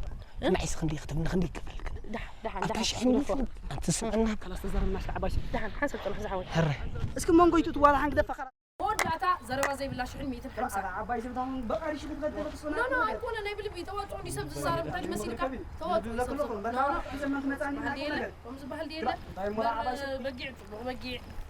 ንዓይስ ክንደይ ክትብል፣ ንኽንደይ ክፈልክን? ደሓን፣ ደሓን፣ ኣታ ደሓን። ሽሕን ይኹን፣ ኣንቲ ስምዕና። ካላስ ተዛረብና እስከ ዓባይ ሰብ። ደሓን፣ ሓንሳብ ጽናሕ ዝሓወይ። ሕራይ። እስኪ መንጎ ይትእትዋ ደሓን ግደፋ ካላስ። መወዳእታ ዘረባ ዘይብላ ሽሕን ሚእትን ሓምሳ። ዓባይ ሰብ ታሁን በቃ ሪሽ ክትበደለ ክስና ኖ፣ ኖ፣ ኣይኮነ፣ ናይ ብልቢ ተዋጽኦ እንዲ ሰብ ዝዛረብ እንታይ መሲልካ? ተዋጽኦ እንዲ ሰብ ዝዛረብ። ኖ፣ ኖ፣ ከምዚ ዝበሃል ድየለ? እንታይ እሞ ዓባይ ሰብ? በጊዕ፣ ጽቡቕ በጊዕ።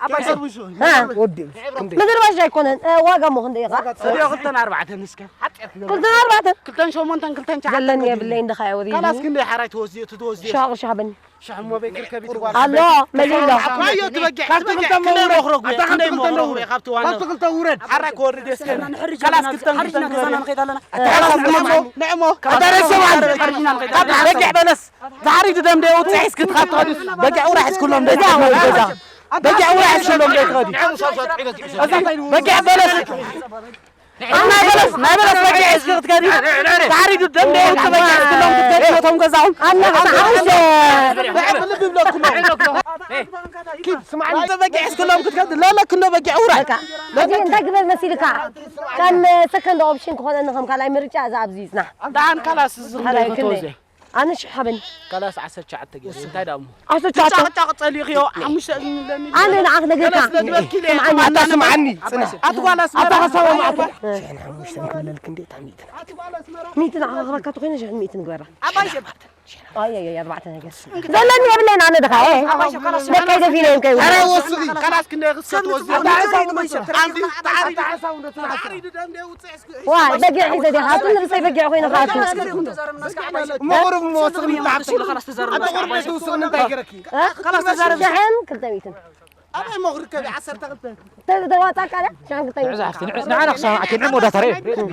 ኣባይ ሰርቪሱ። እ። ወዲ ክንደይ? ምድርባሽ ኣይኮነን። እ፣ ዋጋ እሞ ክንደይ ኢኻ? እዚኦ ክልተን ኣርባዕተን እስከ። ሓፂር ክገብር። ክልተን ኣርባዕተን? ክልተን ሸሞንተን፣ ክልተን ትሽዓተን ዘለኒ ተገዲሉ። የብለይን፣ ድኻ እየ ወዲኒ። ካላስ ክንደይ ሓራይ ትወስዲ፣ እቲ ትወስዲ? ሸሕ ቅርሺ ሃበኒ። ሸሕ እሞ በይ ክርከብ ይትጓል። ኣሎ፣ መሊእ ኣሎ። ኣባዮ ትበጊዕ፣ ካብቲ ትበጊዕ። ክልተ ክንደይ መውረድ። ሞኽረጉ፣ ኣታ ክንደይ ክልተ መውረድ። መውረድ። ካብቲ ዋና። ካብቲ ክልተ ውረድ። ሓራይ ክወርድ እስከ። ንሕርጅ ካላስ ኣለና፣ ክልተን ሓሪጅና ክልተን ገዛና ገበሪ። ንኸይድ ኣለና። ኣታ ሓራይ ንዕሞ፣ ንዕሞ። ኣታ ረሰብ ኣለ። ሓሪጅና ንኸይድ ኣለና። በጊዕ በለስ። ዝሓሪዱ ደም ደየውፅእ ሒዝኪ ትኸዲ። በጊዕ ውራ ሒዝክሎም ደይ እዛ ትኸዲ። ወደ እዛ። በጊዕ ውራ ሒዝክሎም ደይ ትኸዲ። በጊዕ በለስ። ናይ በለስ፣ ናይ በለስ በጊዕ ሒዝኪ ክትከዲ። ዝሓሪዱ ደም ደየውፅእ በጊዕ ሒዝክሎም ክትከዲ። ነቶም ገዛኦም። ኣነ ብዓውሸ። በጊዕ ልቢ ይብለኩም። ኪድ፣ ስማዕኒ። በጊዕ ሒዝክሎም ክትከዲ። ለለክ እንዶ በጊዕ ውራ። በቃ። ሕጂ እንታይ ግበር መሲልካ? ከም ሰከንድ ኦፕሽን ክኾነኒ ከም ካልኣይ ምርጫ እዛ ኣብዚ ይጽናሕ። ደሓን ካላስ እዚ ካልኣይ ክንደይ ክንደይ? ተወዘ? ኣነ ሽሕ ሃበኒ። ካላስ ዓሰርተ ትሽዓተ ገይረ። እንታይ ደኣ እሞ? ዓሰርተ ትሽዓተ። ጫቕጫቕ ጸሊእኽዮ፣ ሓሙሽተ እዝኒ ኣለኒ። ኣነ ንዓኽ ነገርካ። ካላስ ለድበኪ ኢለ ስምዓኒ። ኣታ ስምዓኒ፣ ጽናሕ። ኣቲ ጓል ኣስመራ። ኣታ ሓሳብ ማዕቶ። ሽሕን ሓሙሽተን ክብለልክ እንዴ፣ እታ ሚእትን። ኣቲ ጓል ኣስመራ። ሚእትን ንዓኻ ክረካ ተኾይነ ሽሕን ሚእትን ግበራ። ኣባይ ሸ- ኣይ፣ ኣይ፣ ኣይ፣ ኣርባዕተ ነገር። ዘለኒ የብለይን ኣነ ድኻ፣ እ። ኣባይ ሸ- ካላስ ደቀይ ደፊነ እዮም ከይብሉ። ኧረ ወስኺ። ካላስ ክንደይ ክሰጥ ወስኺ? ኣታ ሓሳብ መሸጥ። ኣንቲ ተዓሪዱ። ተዓሪዱ ደም ደይ ውፅእ። ዋ፣ በጊዕ ሒዘ ዲኻ? ኣቱም ንርእሰይ በጊዕ ኮይነ ኸኣቱ። እሞ ቁሩብ እሞ ወስኺ ምንታይ ትብሉ? ኣታ ቁሩብ ዘይትውስኺ እንታይ ገይረኪ? እ? ካላስ ተዛረብ። ሽሕን ክልተ ሚእትን። ኣበይ እሞ ክርከብ? ዓሰርተ ክልተ። ተ-፣ ተዋጣ ቃለ? ሽሕን ክልተ ሚእትን። ንዕዛ ሓፍቲ፣ ንዕ-፣ ንዓና ክሰማዕኪ፣ ንዕሞ ዳታ ርኤ። ንዕሞ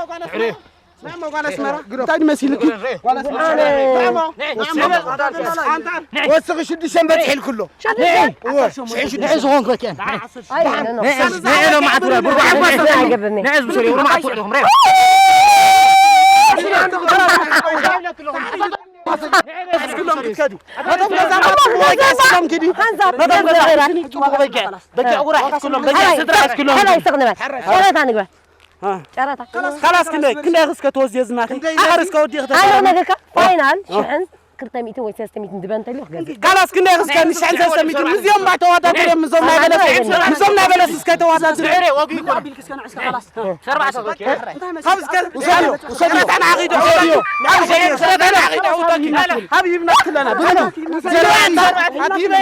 ጓል ኣስመራ። ንዕሞ ጓል ኣስመራ። እንታይ መሲልኪ? ጓል ኣስመራ። ኣነ ንዕሞ። ንዕሞ። ኣንታ። ወስኺ ሽዱሽተ በፂሕ ኢልክሎ። ሽዱሽተ? እወ፣ ሽዱሽተ። ንዕ ዝኾንኩ ወኪያን። ኣይ፣ ኖ፣ ኖ። ንዕ፣ ንዕ ሎ መዓት ብላ፣ ብርጓ ንዕ ዓባስ። ኣይገብርኒ። ንዕ ዝምሰሉ፣ ብርጓ ዓባስ። ዓባስ። ክሎም ክትከዱ። ነቶም ገዛ ክሎም ክዲ። ሓንሳብ ነቶም ገዛ ገዛ። ጽቡቕ በጊዕ። በጊዕ ጉራ ሒዝክሎም፣ በጊዕ ሓራይ፣ ስድራ ሒዝክሎም። ሓራይ ስቕ ንበል። ጨረታ ንግበር። አ። ጨረታ። ካላስ ክንደይ፣ ክንደይ እስከ ተወዝየ ዝናተይ? ክንደይ ኣኸር እስከ ወዲእ ኣነ ክትዛረብ። ነገርካ ፋይናል አ። ሽሕን ክልተ ሚእትን ወይ ሰለስተ ሚእትን ድበ እንተልዩ ክገዝእ። ካላስ ክንደይ እስከ ንሽሕን ሰለስተ ሚእትን ምስዚኦም ባይ ተወዳድር እዮም፣ ምስዞም ናይ በለስ፣ ምስዞም ናይ በለስ እስከ ተወዳድር። ካብ እስከ ውሰድዮ፣ ውሰድዮ። ተናቒዶ፣ ውሰድዮ። ተናቒዶ፣ ውሰድዮ። ሃብ ሂብና ክለና፣ ብሉ። ሃብ ሂበ፣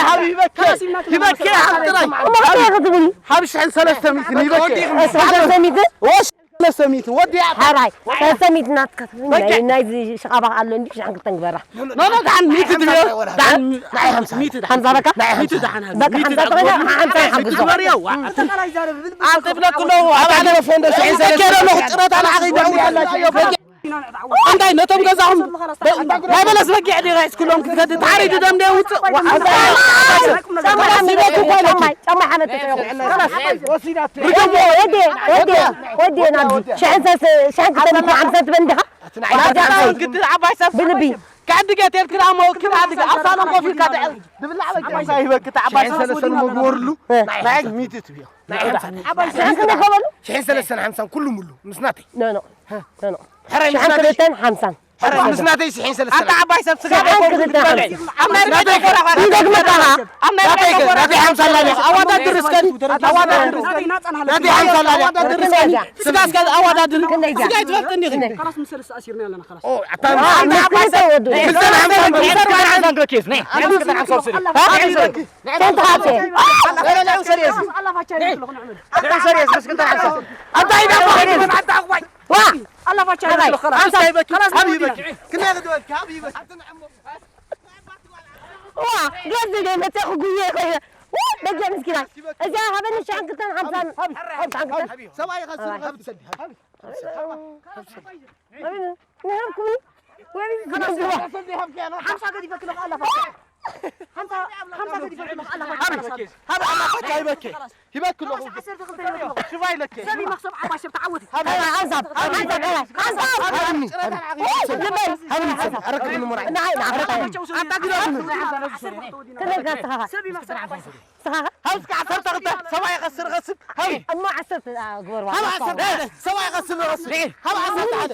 ሃብ ሂበ፣ ሂበ፣ ሃብ ጥራይ። እሞ እንታይ ክትብል? ሃብ ሽሕን ሰለስተ ሚእትን ሂበ። ሰለስተ ሚእትን? ወሽ፣ ሰለስተ ሚእትን። ወዲ ኣታ። ሓራይ፣ ሰለስተ ሚእትን ናትካ ትብል። በቃ። ናይ፣ ናይዚ ሽቓባ ኣሎ እንዲ ሽሕን ክልተን ግበራ። ኖ፣ ኖ፣ ደሓን ሚእቲ ትብዮ። ደሓን ሚ-፣ ናይ ሓምሳ። ሚእቲ ደሓን። ሓምሳ በቃ? ናይ ሓምሳ። ሚእቲ ደሓን። በቃ፣ ሓምሳ ሓምሳ ተኾይነ፣ ሓምሳ ሓምሳ ግበርዮ። ኣንተ ብለኩ ኣለዉ፣ ኣብ ዓለም ፎንዶ ሽሕን ሰለስተ። ጨረታ ንዓኺ ይደዕውላላችሁ። እንታይ ነቶም ገዛኹም ናይ በለስ በጊዕ ዲኻ ሒዝክሎም ክትከድ? ተሓሪዱ ደም ደየውፅእ። ጫማ ሓመድ ተጠየቑ። ርገሞ። ወዲ፣ ወዲ፣ ወዲ ናብዚ። ሽሕን ሰለስተ፣ ሽሕን ክልተ ሚእትን ሓምሳን ትበል እንዲኻ? ግዲ ዓባይ ሰብ። ብልቢ። ከዕድገ ተልክራ ሞ ክብ ዓድገ ኣብ ሳሎን ኮፍ ኢልካ ድዕል። ድብላዕ በቃ ይበክ ተዓባይ ሽሕን ሰለስተን መግበርሉ። እ። ናይ ሚእቲ ትብዮ። ናይ ሓምሳ። ዓባይ ሰብ። ሽሕን ክንደይ ከበሉ? ሽሕን ሰለስተን ሓምሳን ኩሉ ሙሉ ምስ ናተይ። ኖ፣ ኖ። ኖ፣ ኖ። ሕራይ ምስ ሽሕን ናተይ። ክልተን ሓምሳን። ሕራይ ምስ ናተይ ሽሕን ሰለስተን። ኣታ ዓባይ ሰብ ስጋ ሽሕን ክልተን ሓምሳን። ኣብ ናይ ርቀት ተቆራቆራ። ንደግመካ። ኣብ ናይ ርቀት ናተይ ከ-፣ ተቆራቆራ። ናተይ ሓምሳ ኣላ ድያ? ኣዋዳድር እስከ። ኣዋዳድር እስከ። ናተይ ሓምሳ ኣላ ድያ? ኣዋዳድር እስከ። ክንደይ እያ? ስጋ እስከ ኣዋዳድር። ክንደይ እያ? ስጋ ይትፈልጥ እንዲኺ? ክንደይ? ካላስ ምስ ሰለስተ ኣሲርና ኣለና ካላስ። ኦ፣ ኣታ ኣታ ዓባይ ሰብ። ክልተ ወዱ። ክልተ ሓምሳ። ክልተ ሓምሳ። ኣታ ዓባይ ሰብ። ተንተ ሃብተ። ኣላ ፋቻ ይብለኹ ንዕመል። ኣላ ፋቻ ይብለኹ ንዕመል። ኣታ ኢዳ ኣታ ዓባይ። ዋ! ኣላ ፋቻ ይብለኹ ካላስ። ኣንታ ይበኪ። ካላስ ኣብ ይበኪ። ክንደይ ክድበኪ? ኣብ ይበኪ። ዋ! ገዝ ደይ መጸኹ ጉየ ኮይነ። ዋ! በጃ ምስኪናይ። እዚኣ ሃበኒ ሽሕን ክልተን ሓምሳን። ሓምሳን ክልተን። ሰብኣይ ኸስር ኸብሰል። ንሃብኩምኒ ወይ ሓምሳ ገዲፈ ክለኹ ኣላ ፋቻ። ሓምሳ፣ ሓምሳ ገዲፈ ክለኹ ኣላ ፋቻ። ሃብ፣ ሃብ ኣላ ፋቻ ይበኪ። ይበኪ ኣለኹ። ዓሰርተ ክልተ ይበኪ ኣለኹ። ሽባ ይለኪ። ሰብ ይመኽሰብ ዓባይ ሰብ ተዓወት። ሃብ፣ ሃብ፣ ሓንሳብ፣ ሓንሳብ፣ ሓንሳብ። ሃብኒ፣ ሃብኒ። ልበይ። ሃብኒ፣ ኣረክብኒ ሙራይ። ንዓይ፣ ንዓይ። ኣታ ግደፍኒ። ዓሰርተ ክልተ ወዲና። ክንደይ ገጽኻ? ሰብ ይመኽሰብ ዓባይ ሰብ። ስኻ ኸ? ሃብ እስከ ዓሰርተ ክልተ፣ ሰብኣይ ይኸስር፣ ይኸስር። ሃብ። እሞ ዓሰርተ፣ አ፣ ግበርዋ። ሃብ ዓሰርተ ሓደ፣ ሰብኣይ ይኸስር፣ ይኸስር። ሃብ ዓሰርተ ሓደ።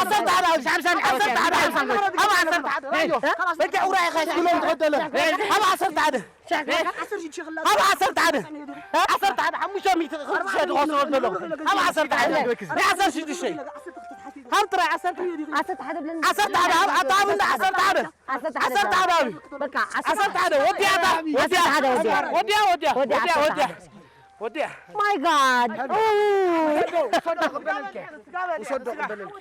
ዓሰርተ ሓደ፣ ዓሰርተ ሓደ፣ ዓሰርተ ሓደ፣ ዓሰርተ ሓደ። ሃብ ዓሰርተ ሓደ። ኣዮ። በጃ ውራይ ኸስር፣ ኢሎም ተኸደለ። ሃብ ዓሰርተ ሓደ። ሃብ ዓሰርተ ሓደ። ዓሰርተ ሓደ፣ ሓሙሽተ ሚእቲ፣ ክልተ ሺሕ ዝኸስሮ ዘሎ። ሃብ ዓሰርተ ሓደ። ናይ ዓሰርተ ሽዱሽተ። ሃብ ጥራይ ዓሰርተ። ዓሰርተ ሓደ ብለን። ዓሰርተ ሓደ፣ ኣብ ኣታ ኣብ እንዳ ዓሰርተ ሓደ። ዓሰርተ ሓደ ዓሰርተ ሓደ ዓሰርተ ሓደ። ዓሰርተ ሓደ። በቃ ዓሰርተ ሓደ። ወዲያ፣ ወዲያ። ዓሰርተ ሓደ ወዲያ። ወዲያ፣ ወዲያ። ወዲያ፣ ወዲያ፣ ዓሰርተ ወዲያ። ሓደ። ወዲያ። My God. ኦ። ውሰዶ፣ ውሰዶ፣ ቅበለልኪ። ውሰዶ፣ ቅበለልኪ።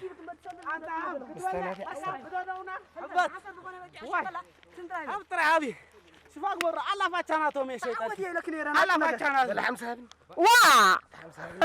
ኣብ ጥራይ፣ ኣብ ሽፋ ግበሮ። ኣላፋቻ ናቶም እየ ሸይጣን። ተዓወት እየ ኢለክ ነይረ፣ ኣላፋቻ ናቶም። በል ሓምሳ ሃብኒ። ዋ! ሓምሳ ሃብኒ።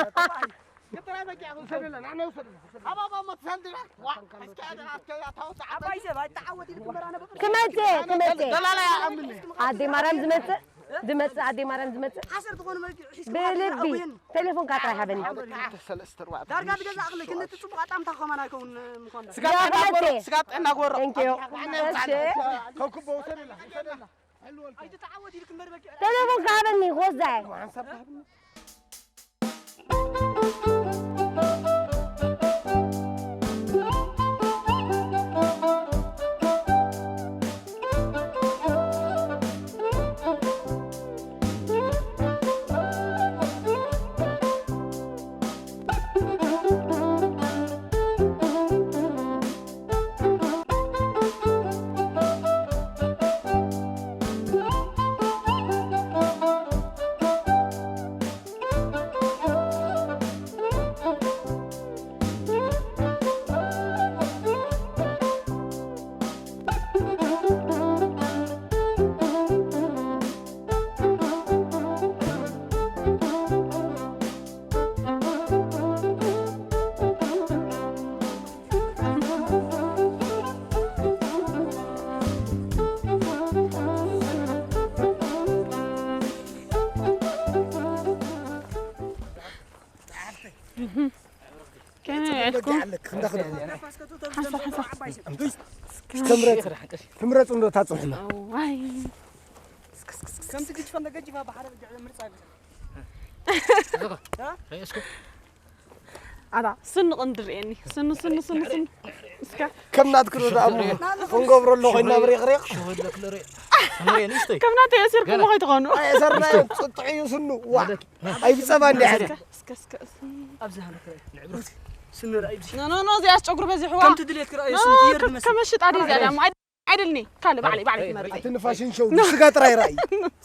ጥራይ በቃ ውሰደላ፣ ንዓና ውሰደላ፣ ውሰደላ። ኣብ፣ ኣብ፣ ኣብ፣ መትሳን ድላ። ዋ፣ እስኪ ኣደ፣ ኣስከ፣ ኣታውታ፣ ዓባይ ሰብ ኣይተዓወት ኢልክ እምበር ኣነ በቃ ክመጽእ፣ ክመጽእ። ደላላ ይኣምን። ኣደይ ማርያም ዝመጽእ፣ ዝመጽእ፣ ኣደይ ማርያም ዝመጽእ። ሓሰር ዝኾነ መልክዕ ሒዝኩም ብልቢ። ኣውየን። ቴሌፎን ካትራ ሃበኒ። ክልተ፣ ሰለስተ፣ ኣርባዕተ፣ ዳርጋ ሓሙሽተ፣ ትገዛእ ኣኽሊ፣ ሸውዓተ። ክንዲ ጽቡቕ ኣጣምታ ከማና ይከውን ምዃኑ። ስጋ ጥዕና ጎሮ፣ ስጋ ጥዕና ጎሮ። Thank you። ኣነ እሺ። ውጻእ። ከኩቦ ውሰደላ፣ ውሰደላ። ኣይትተዓወት ኢልክ እምበር በቃ። ቴሌፎን ካበኒ፣ ወዛይ። ከመይ ውዒልኩም? ሓንሳብ፣ ሓንሳብ። ትምረጽ፣ ትምረጽ እንዶ ታጽንሕና። እዋይ። ከምቲ ግጅ ፈንደ ገጅፋ ብሓደ ብጅዕ ምርጻ ይብዛ። ኣታ፣ ስኑ ቅንዲ ርእየኒ። ስኑ፣ ስኑ፣ ስኑ፣ ስኑ። እስከ። ከም ናትክሉ ደኣ እሞ ክንገብሮ ኣሎ ኮይና ብሪቕ ሪቕ። ከም ናተይ ኣሲርኩሞ ከይትኾኑ። ኣየሰርናዮ፣ ጽጥዑ እዩ ስኑ። ዋ። ኣይ ብጸባ እንዲ ሓዚ። እስከ፣ እስከ፣ እስከ። ኣብዚ ሃለክ ርኣይ። ንዕብሩት። ስኒ ርኣይ ብዚ። ኖ፣ ኖ፣ ኖ፣ እዚኣስ ጨጉሪ በዚሕዋ። ከምቲ ድሌት ክረኣዮ ኖ፣ ስኒ ትየርድ ከ-፣ መሰል። ከመሽጣ ድዩ እዚኣ ደኣ? ኣይደልኒ። ካልእ ባዕለይ፣ ባዕለይ ክመርጽ። ኣይትንፋሽን ሸው። ስጋ ጥራይ ርኣይ።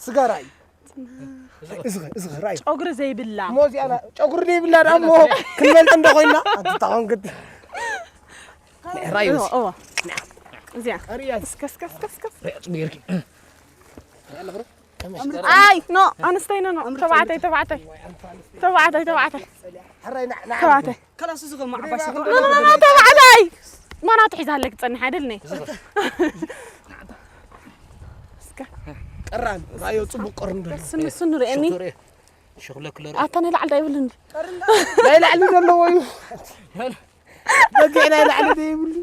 ስጋ ርኣይ። እዝኸ፣ እዝኸ፣ ርኣይ። ጨጉሪ ዘይብላ። እሞ እዚኣ ና-፣ ጨጉሪ ዘይብላ ደኣ እሞ ክንበልጥ እንዶ ኮይና። ኣትታኾን ግድ። ርኣይ እዎ፣ እዎ። እዚኣ። ርኣይ። እስከ፣ እስከ፣ እስከ፣ እስከ። ርኣይ፣ ጽቡቅ ጌርኪ። ኣይ፣ ኖ፣ ኣንስተይ፣ ኖ፣ ኖ። ተባዕታይ፣ ተባዕታይ። ተባዕታይ፣ ተባዕታይ። ሕራይ፣ ና፣ ና። ተባዕታይ። ከላስ፣ እዚ ኸማ ዓባይ ሰኽል ኖ፣ ኖ፣ ኖ፣ ኖ፣ ተባዕታይ። ማናቱ ሒዛ ኣለክ ትጸንሕ ኣይደል ነይ? እስከ። ቀራን፣ ራዮ ጽቡቅ ቀርን ደሎ። ስኑ፣ ስኑ ርእየኒ። ሽቶ ርእ። ሽኽለ ክለ ርእ። ኣታ ናይ ላዕሊ ዳ ይብልን? ናይ ላዕሊ ዘለዎ እዩ። በጊዕ ናይ ላዕሊ ዘይብሉ።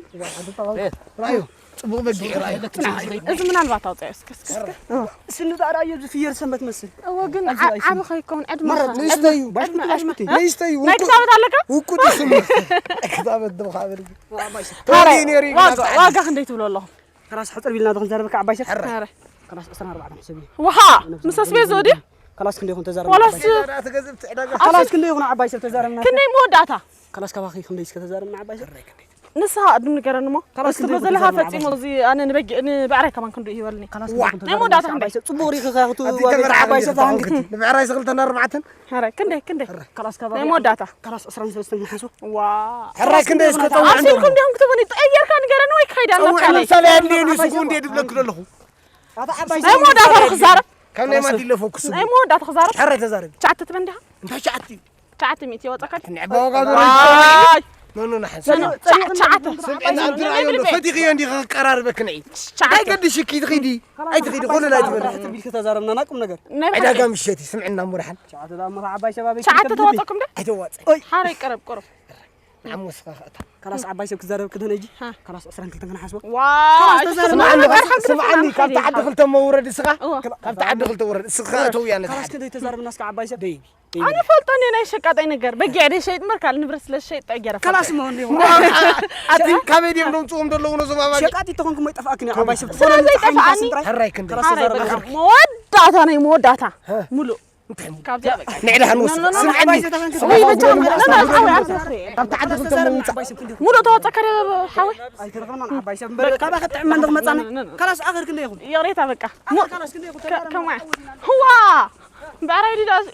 ራዮ፣ ጽቡቕ በጊዕ ራዮ። እዚ ምናልባት ኣውጽኦ እስከ፣ እስከ፣ እስከ። ስኑ ዳኣ ራዮ፣ እዚ ፍየል ሰንበት መስል። እወ፣ ግን ኣብዚ ዓ-፣ ኣይስኑ። ዓቢ ከይከውን ዕድመኻ። መረት፣ ንእሽተይ እዩ። ዕድመ፣ ዕድመ። ንእሽተይ እዩ። ናይ ክሳበት ኣለካ? ውቁጥ እዩ ስኑ። ክሳበት ድኻ በል። ተወዲኡ ነይሩ እዩ፣ ዋጋ፣ ናብቲ ዓዲ። ዋጋ ክንደይ ትብሎ ኣለኹም? ከላስ ሕጽር ቢልና ዶ ክንዛረበካ ዓባይ ሰብ? ሕረ። ሕረ። ከላስ ዕስራን ኣርባዕተን ሕሰብ እዩ። ውሃ፣ ምስ ኣስቤዝኡ ድዩ? ከላስ ክንደይ ይኹን ተዛረብ ዋላስ ዓባይ ሰብ? ዕዳጋ ትገዝእ፣ እቲ ዕዳጋ። ከላስ ክንደይ ይኹን ዓባይ ሰብ ተዛረብና? ክንደይ መወዳእታ? ከላስ ካባኺ ክንደይ እስከ ተዛረብና ዓባይ ሰብ? ንስኻ ቅድም ንገረኒ እሞ። ከላስ እስቲ ክንደይ ይኹን በዘለኻ ተዛረብና ፈጺሙ ዓባይ ሰብ? እዚ ኣነ ንበጊ-፣ ንብዕራይ ከማን ክንዱ ይህበልኒ። ከላስ ዋ። ክንደይ ይኹን ናይ መወዳእታ ተዛረብና ዓባይ ክንደይ? ሰብ? ጽቡቕ ሪኺ ኻኽቱ ናይ ዋጋ ዲተመርዓ ዓባይ ሰብ ተኾንኩ። ዛንግቲ። ንብዕራይ ስኽልተን ኣርባዕተን? ሕረ፣ ክንደይ፣ ክንደይ? ሕረ። ከላስ ካባኺ ናይ መወዳእታ? ከላስ ዕስራን ሰለስተን ሓሶ? ዋ። ሕራይ ክንደይ እስከ ጸውዕ ኣርሲልኩም እንዶ? ዲኹም ክትቡኒ? ጠየርካ ንገረኒ ወይ ክኸይድ ኣለካ ጸውዕ ኢለይ? ምሳሌ ኣድልየኒ ስጉ እንዴ ድብለክ ዘለኹ? ኣታ ዓባይ ናይ ሰብ መወዳእታ ተዛረብ። ካብ ናይ ማዲ ለፎ ክስቡ። ናይ መወዳእታ ተዛረብ። ሕራይ ተዛረብ። ትሽዓተ ትበን ዲኻ? እንታይ ትሽዓተ? ትሽዓተ ሚእቲ ይወጸካ? ንዕባ ዋጋ ዶ ዋይ! ኖ፣ ኖ፣ ንሓንሳብ። ኖ፣ ኖ፣ ትሽዓ-፣ ትሽዓተ። ስምዕና ኣንቲ ረኣዮ ኣሎ። ፈቲኽዮ እንዲኻ ክቀራርበክ ንዒ። ትሽዓተ። እንታይ ገድሽኪ ትኺዲ? ኣይትኺዲ፣ ኮነ ናይ ትበል። ትቢል ከተዛረብና ና ቁም ነገር። ናይ ዕዳጋ ምሸት እዩ፣ ስምዕና እሞ ደሓን። ትሽዓተ ደኣ እሞ ዓባይ ሰብ ኣበይ ትሽዓተ ክትከብድ? ተዋጸኩም ዶ? ኣይተዋጸ። ሓረይ ቀረብ፣ ቀረብ። ንዓሞ ስኻ ከእታ። ካላስ ዓባይ ሰብ ክዛረብ ክደነ እጂ። ሃ። ካላስ ዕስራን ክልተን ክንሓስቦ። ዋ፣ ካላስ እሺ፣ ተዛረብ። ስምዓኒ፣ ስምዓኒ፣ ስምዓኒ፣ ካብቲ ዓዲ ክልተ እሞ ውረድ እስኻ። እዋ። ካብቲ ዓዲ ክልተ ውረድ እስኻ። እዋ። እተው ያነ ካላስ ተሓደ። ክንደይ ተዛረብና እስካ ዓባይ ሰብ? ደይ። ኣነ ፈልጦ እኔ ናይ ሸቃጣይ ነገር። በጊዕ ደይ ሸይጥ እምበር ካልእ ንብረት ስለ ዝሸይጥ ጠጊረ ካላስ ፈልጦ። መሆን ዲኹም? ኣቲ ካበይ ድዮም ደምጽዎም ዘለዉ ነዞም ኣባጊዕ? ሸቃጢ ተኾንኩም ወይ ጠፋእክን እያ ዓባይ ሰብ ስለ ትኾኑ ዘይጠፋእኒ። ጥራይ ጥራይ። ሕራይ ክንደይ? ካላስ ሓራይ ተዛረብና በቃ። ዓርኪ። መወዳእታ ናይ መወዳእታ። ሀ። ሙሉእ። ካብዚኣ በቃ። ንዕዳ ክንወስድ። ኖ፣ ኖ፣ ኖ፣ ስምዓኒ። ዓባይ ዘተኸንክ ወይ መጫወት። ኖ፣ ኖ፣ ኖ፣ ዓባይ ዓባይ ዓባይ። ካብቲ ዓዲ ክልተ መውጻእ። ሙሉእ ተዋጻ ከረ ሓወይ። ኣይተረፈና ዓባይ ሰብ። እምበር ካባኻ ጥዕም መንደኽ መጻና። ኖ፣ ኖ፣ ኖ። ካላስ ኣኸር ክንደይ ይኹን? ይቕሬታ በቃ። ኣኸር ካላስ ክንደይ ይኹን? ከ-፣ ተጋሩ? ከማይ። ህዋ! ብዕራይ ዲዳ እዚ።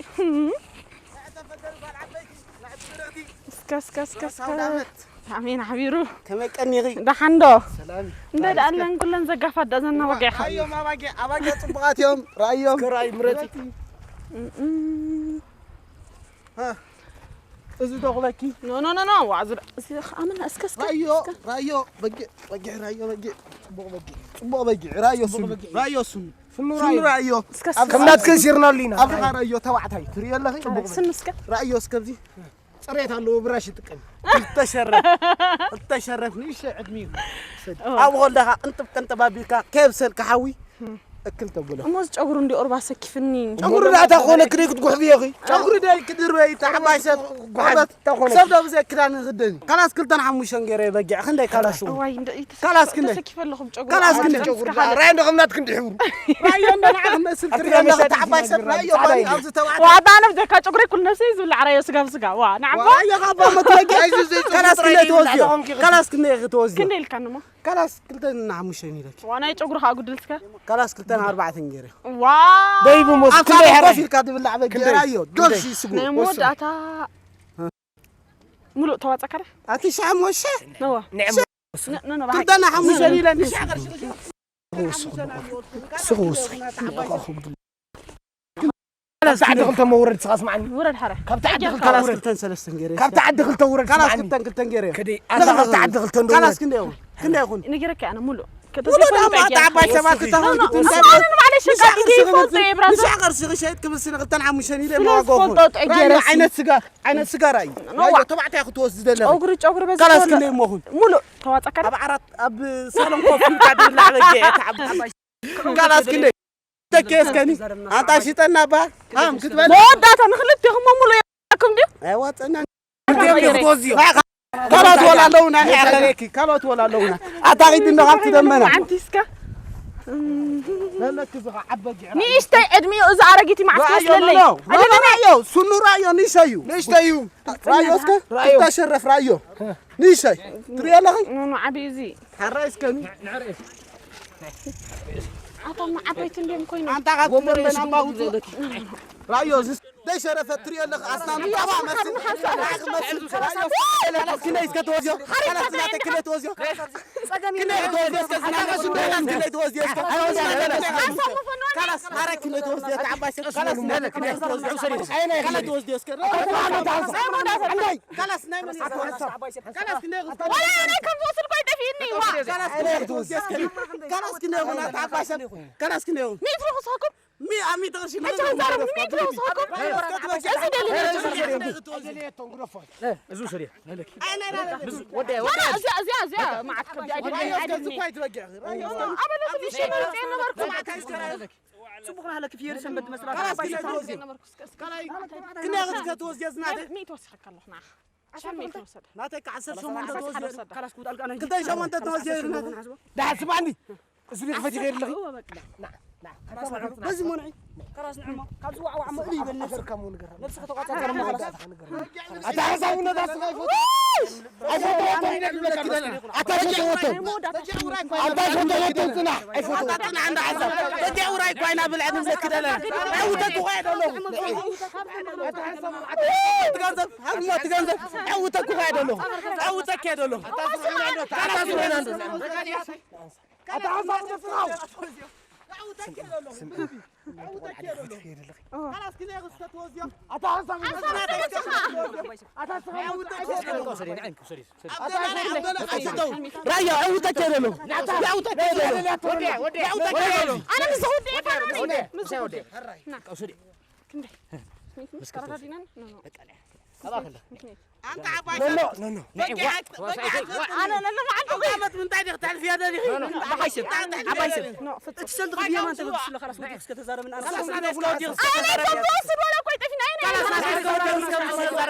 እስከ፣ እስከ፣ እስከ፣ እስከ። ኣውደ ዓመት። ኣሜን ሓቢሩ። ከመይ ቀኒኺ? ደሓን ዶ? ሰላም። እንደ ደኣ ኣለን ኩለን ዘጋፋ ዳ ዘና በጊዕኻ። ራእዮም ኣባጊዕ፣ ኣባጊዕ ጽቡቓት እዮም። ራእዮም። እስከ ራእይ ምረጺ። እም፣ እም። ሃ። እዚ ተኹለኪ። ኖ፣ ኖ፣ ኖ፣ ኖ። ዋ፣ እዚ ዳ-፣ እዚ ኸ-፣ ኣመና፣ እስከ፣ እስከ፣ ራእዮ፣ እስከ። ራእዮ፣ በጊዕ፣ በጊዕ፣ ራእዮ፣ በጊዕ። ጽቡቕ በጊዕ። ጽቡቕ በጊዕ፣ ራእዮ፣ ጽቡቕ ስኑ። በጊዕ። ራእዮ፣ ስኑ። ስኑ ስኑ ራእዮ። ራእዮ። እስከ፣ ኣብ እስከ። ከም ናትኪ ሲርና ኣሊና። ኣብ ራእዮ ተባዕታይ። ትርእዮ ኣለኺ? ጽቡቕ ራእይ፣ በጊዕ። ስኑ እስከ። ራእዮ፣ እስከ ኣብዚ። ጽሬት ኣለዎ፣ ብራሽ ይጥቀም። ክልተ ሸረፍ፣ ክልተ ሸረፍ ንእሽተይ ዕድሚኡ። እወ። ኣብኡ ከለኻ ቅንጥብ ቅንጥብ ኣቢልካ ከየብሰልካ ሓዊ እክል ተብሎ። እሞ እዚ ጨጉሩ እንዲ ኦርባ ሰኪፍኒ። ጨጉሩ ዳታ ኮነ ክደይ ክትጉሕፍ እየኺ። ጨጉሩ ደይ ክድርበይ ተዓባይ ሰብ ጉሕበት ተኾነ። ሰብ ዶ ብዘይ ክዳን ይኽደን እዩ። ካላስ ክልተን ሓሙሽተን ገይረ በጊዕ ክንደይ ካላስ እውን። እዋይ፣ እንደ-፣ ይተሰ-፣ ካላስ ክንደይ? ተሰኪፈ ኣለኹ ብጨጉሩ። ካላስ ክንደይ? ኣትስካ ጨጉሩ ሓደ። ራእይ እንዶ ከም ናትክ እንዲ ሕብሩ። ራእዮ እንዶ ንዓኽ መስል ኣቲ ትርኢ ኣለኻ፣ ራእዮ ተዓባይ ሰብ ራእዮ ጻዕዳ ባኒ እዩ። ኣብዚ ተባዕታይ። ዋ፣ ኣታ ነብዘካ ጨጉሪ ኩሉ ነብሲ ዝብላዕ ራእዮ ስጋብ ስጋ። ዋ፣ ንዓቦ። ዋ፣ ራእዮ ካብ ኣመት ወጊ ኣይዙ ዘይ ካላስ ክንደይ ትወስድዮ? ካላስ ክንደይ ክትወስድዮ? ክንደይ ኢልካ ንሞ? ካላስ ክልተ እና ሓሙሽተ ኢለኪ። ዋ፣ ናይ ጨጉሪ ከዓ ጉድል እስከ። ካላስ ክልተ እና ኣርባዕተ ገይረ። ዋ። ደይቡ ሞስ ኣብ ክንደይ ሳሎን ሕራይ? ኮፍ ኢልካ ትብላዕ በጊዕ ክንደይ? ራእዮ። ክንደይ? ዶርሲ ስጉ። ናይ መወዳእታ ሙሉእ ተዋጻእካ ዶ? ኣቲ ሻሞሸ። ነዋ። ንዕሞ። ነ-፣ ነ-፣ ነ-፣ ክልተ እና ሓሙሽተ ኢለ ንሻ ቅርሺ። ስኹ፣ ስኹ። ካብቲ ዓዲ ክልተ መውረድ ስኻ ስማዕኒ። ውረድ ሓረ። ካብቲ ዓዲ ክልተ ካላስ ውረድ። ክልተን ሰለስተን ገይረ። ካብቲ ዓዲ ክልተ ውረድ ካላስ ስማዕኒ። ክልተን ክልተን ገይረ። ከደይ፣ ኣታ ካብቲ ዓዲ ክልተ እንዶ ካላስ ውረድ። ክንደይ ይኹን? ክንደይ ይኹን? ንገረካ ኣነ ሙሉእ። ሙሉእ ዳማ ኣታ ዓባይ ሰባት ክተኾን ክትንሳእ። ንስኻ ቅርሺ ክሸይጥ ክብል ስነ ክልተን ሓሙሽተን ኢለ ስለ መዋጋ ዝፈልጦ ይኹን። ጥዑይ ራእዩ ገይረ ሲ። ዓይነት ስጋ፣ ዓይነት ስጋ ራእዩ። ነዋ። ራእዩ ተባዕታይ ክትወስድ ዘለኻ። ጨጉሪ፣ ጨጉሪ በዚ ካላስ ዘሎ። ክንደይ እሞ ይኹን? ሙሉእ ተዋጻእካ ዶ? ኣብ ዓራት፣ ኣብ ሳሎን ኮፍ ኢልካ ድብላዕ በጊዕ፣ ኣታ ዓባይ። ካላስ ክንደይ? ደኬ እስከኒ። ኣንታ ሽጠና ባ። ሃም ክትበል። መወዳእታ ንክልቴኹም ሙሉእ የብለኩም ድዩ? ኣይዋጸና። ክንደይ ክትወስድዮ? ካልኦት ወላ ኣለውና፣ ንዓኻ ለኪ፣ ካልኦት ወላ ኣለውና። ኣታ ኺድ እንዶ ካብቲ ደመና። ሓንቲ እስከ። ለለኪ ዝኻ ዓበጊዕ። ንእሽተይ ዕድሚኡ እዚ ኣረጊት ይመዓስ ራእዮ ይመስለለይ። ኖ፣ ኖ፣ ኣይደለና። ራእዮ፣ ስኑ ራእዮ ንእሽተይ እዩ። ንእሽተይ እዩ። ራእዮ እስከ፣ ራእዮ። ክልተ ሸረፍ ራእዮ። ንእሽተይ። ትሪኦ ኣለኺ? ኖ፣ ኖ፣ ዓብዪ እዚ። ሓራይ እስከ ኒ-፣ ኣታ እማ ዓበይቲ እንድዮም ኮይኖም። ኣንታ ካብ ወንበር ትደርበን የስጉ ኣባውቱ። ራእዮ፣ እዚ ዘይሸረፈ ትሪኦ ኣለኺ? ኣስናኑ ጣባ መስል፣ ራእዮ መስል። ራእዮ፣ ክንደይ እስከ ትወስዮ? ካላስ ናተይ ክንደይ ትወስዮ? ጸገም ክንደይ ትወስዮ? እስከ ዝናተይ ክንደይ ትወስዮ? እስከ ካላስ ናተይ ክንደይ ትወስዮ? ተዓባይ ሰብ ካላስ ናተይ ክንደይ ትወስዮ? እስከ ካላስ ናይ መን? ካላስ ናይ መን? ካላስ ክንደይ ወላ ናይ ከም ዝወስድ እኮ ይጠፊእኒ፣ ዋ። ካላስ ክንደይ ትወስዲ እስከ? ካላስ ክንደይ ይኹን? ኣታ ዓባይ ሰብ። ካላስ ክንደይ ይኹን? ሚእቲ ዶ ክስሕኩም? ሚ-፣ ኣብ ሚእቲ ቅርሺ ሕጂ ምንም ክዛረብ ኣይኮነን። ሚእቲ ዶ ክስሕኩም? እስከ ትበልዒ። እዚ ደሊ ነጭ። እዚ ስሪ። ኣይ፣ ናይ፣ ናይ፣ ናይ። ወደ፣ ወደ። ወላ እዚኣ፣ እዚኣ፣ እዚኣ መዓት ከብዲ ኣይደለኒ፣ ራእዮ እስከ ኣይደለኒ። ዝኳይ ትበጊዕ። ራእዮ እስከ ኣበለ ትንሽ መርጽ የነበርኩ። ጽቡቕ ናህለ ክፍየር ሰንበት መስራት። ካላስ ክንደይ ትወስዲ? ካልኣይ ክንደይ ክትወስዲ ዝናተ? ሚእቲ ወሲኸካ ኣለኹ ንዓኻ። ዓሰርተ ክልተ ወሰደ። ናተይ ከዓ ዓሰርተ ሸሞንተ ዓሰርተ ሓደ ተወስደ። ወሰደ። ካላስ ክውጣልካ ኣነ። ክልተ ሸሞንተ ተወስደ ናተይ። ደሓን ስማዕኒ። እዚ ሊክ ፈቲ ከይድ ኣለኺ? እወ፣ በቃ። ና፣ ና። በዚ ሞንዒ። ካላስ ንዕሞ። ካብዚ ዋዕ ዋዕ መእሊ ይበል ነብሲ። ኣሰርካ ሞ ንገር። ነብሲ ከተቋጻጸር እሞ ካላስ። ኣታ ሓሳብነት ኣስኻ ይፈቱ። ኣይፈትወቶ። ኣታ ኣይፈትወቶ። ኣታ ኣይፈትወቶ። ጽናሕ። ኣይፈትወቶ። ኣታ ጽናሕ እንዳ ሓሳብ። በጊዕ ውራይ እኳ ኢና ብልዐ ንብለኪ ደለና። ዕውተት እኳ እየ ደለኹ። እቲ ገንዘብ፣ ሃብሞ እቲ ገንዘብ፣ ዕውተኩ እየ ደለኹ። ዕውተክ እየ ደለኹ። ካላስ ሮናልዶ። ራያ ዕውተክ እየ ደለኹ። ዕውተክ እየ ደለኹ። ኣነ ምስ ወዲ ኤፋ ነኝ። ምስ ወዲ። ክንደይ? ምስ ተረዳዲናን? ኖ፣ ኖ። ኣንታ ዓባይ ኖ፣ ኖ፣ ሰብ። ኖ፣ ኖ። በጊዕ፣ በጊዕ፣ በጊዕ። ኣነ ነለ መዓልቲ ኣውደ ዓመት ምንታይ ዲኺ ተሕልፍያ ደሊኺ? ኖ፣ ኖ። ዓባይ ሰብ። ዓባይ ሰብ። ኖ፣ ፍጹም። እቲ ሰንዲ ክብየማ እንተ በብስሎ፣ ካላስ ወዲኽ እስከ ተዛረብን ኣነ። ካላስ ናተይ እስከ ወዲኽ እስከ ኣይ፣ ናይ ተዛረብን። ከም ዝወስድ ወላ እኮ ይጠፊና፣ ኣይ፣ ናይ ካላስ ናተይ እስከ ወዲኽ እስከ ተዛረብን።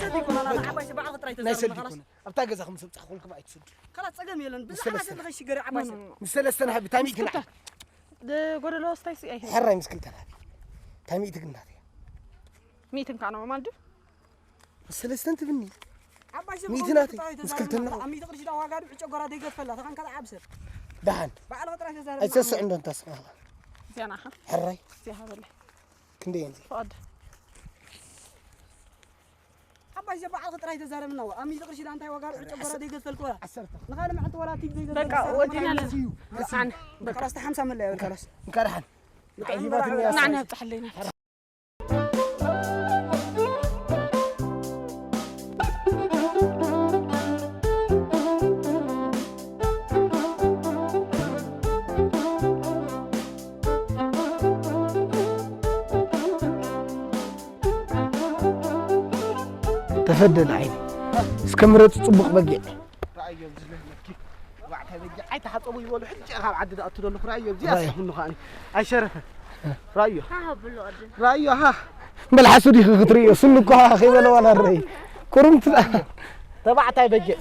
ሰዲ ኮና፣ ንዓባይ ሰብ ባዕልኺ ጥራይ ናይ ተዛረቢ ሰዲ ኸላስ። ኮነ። ኣብታ ገዛ ከም ሰብ ጻሕኹልኩም ኣይትሰዱ። ከላ ጸገም የለን። ምስ ብዛዕባ ሰለስተ ሰልኺ ሽገር ዓባይ ሰብ። ምስ ሰለስተ ንሓቢ ታሚእቲ ንዓይ። ጎደሎ ስታይ ሲ ኣይሄ። ሕራይ ምስ ክልተ ንሓቢ። ታሚእቲ ግን ናተይ። ሚእትን ካኖ ማለት ድዩ? ምስ ሰለስተን ትብኒ። ዓባይ ሰብ ሚእቲ ናተይ። ምስ ክልተ ንሓቢ። ኣብ ሚእቲ ቅርሺ ዳ ዋጋ ድዑ ጨጎራ ደይገፈላ። ተኻን ከላ ዓብ ሰብ። ደሓን። ባዕልኺ ጥራይ ተዛረቢ። ኣይሰስዕ እንዶ እንታስኻ። እዚኣ ናኻ። ሕራይ። እዚኣ ሃበለይ። ክንደይ እንዚ? ፍቓድ። ዓባይ ሰብ ባዕልኺ ጥራይ ተዛረብና። ኣብ ሚእቲ ቅርሺ ዳ እንታይ ዋጋ ርዑ ጨጎራ ደይገዝፈልክ ወላ? ዓሰርተ። ንኻልእ መዓልቲ ወላ ቲግ ደይገዝፈልክ። በቃ፣ ወዲና ኣለና። ዓሰርተ እዩ። ኣነ፣ በቃ። ካላስ ተሓምሳ መለያ በል፣ ካላስ። እንካድሓን። እንታይ ሂባትኒ እያ? ንዓና ኣብጽሓለይ ናት። ተፈደለ ዓይኒ። እስከ ምረጽ ጽቡቕ በጊዕ። ረኣዮ፣ ኣብዚ ዝለመድኪ። ዋዕታይ በጊዕ ኣይተሓጸቡ ይበሉ፣ ሕጂ ካብ ዓዲ ዝኣቱ ዘለኹ ረኣዮ፣ እዚኣ ራእዮ። ስኹኑ ከኣኒ። ኣይሸረፈን። ረኣዮ። ሃ፣ ሃ፣ ብሎ፣ ኣደ። ረኣዮ፣ ሃ። መልሓሱ ዲኺ ክትርእዮ፣ ስኑ እኮ ሃ ከይበለ ዋላ ረይ። ቁሩምት። ተባዕታይ በጊዕ።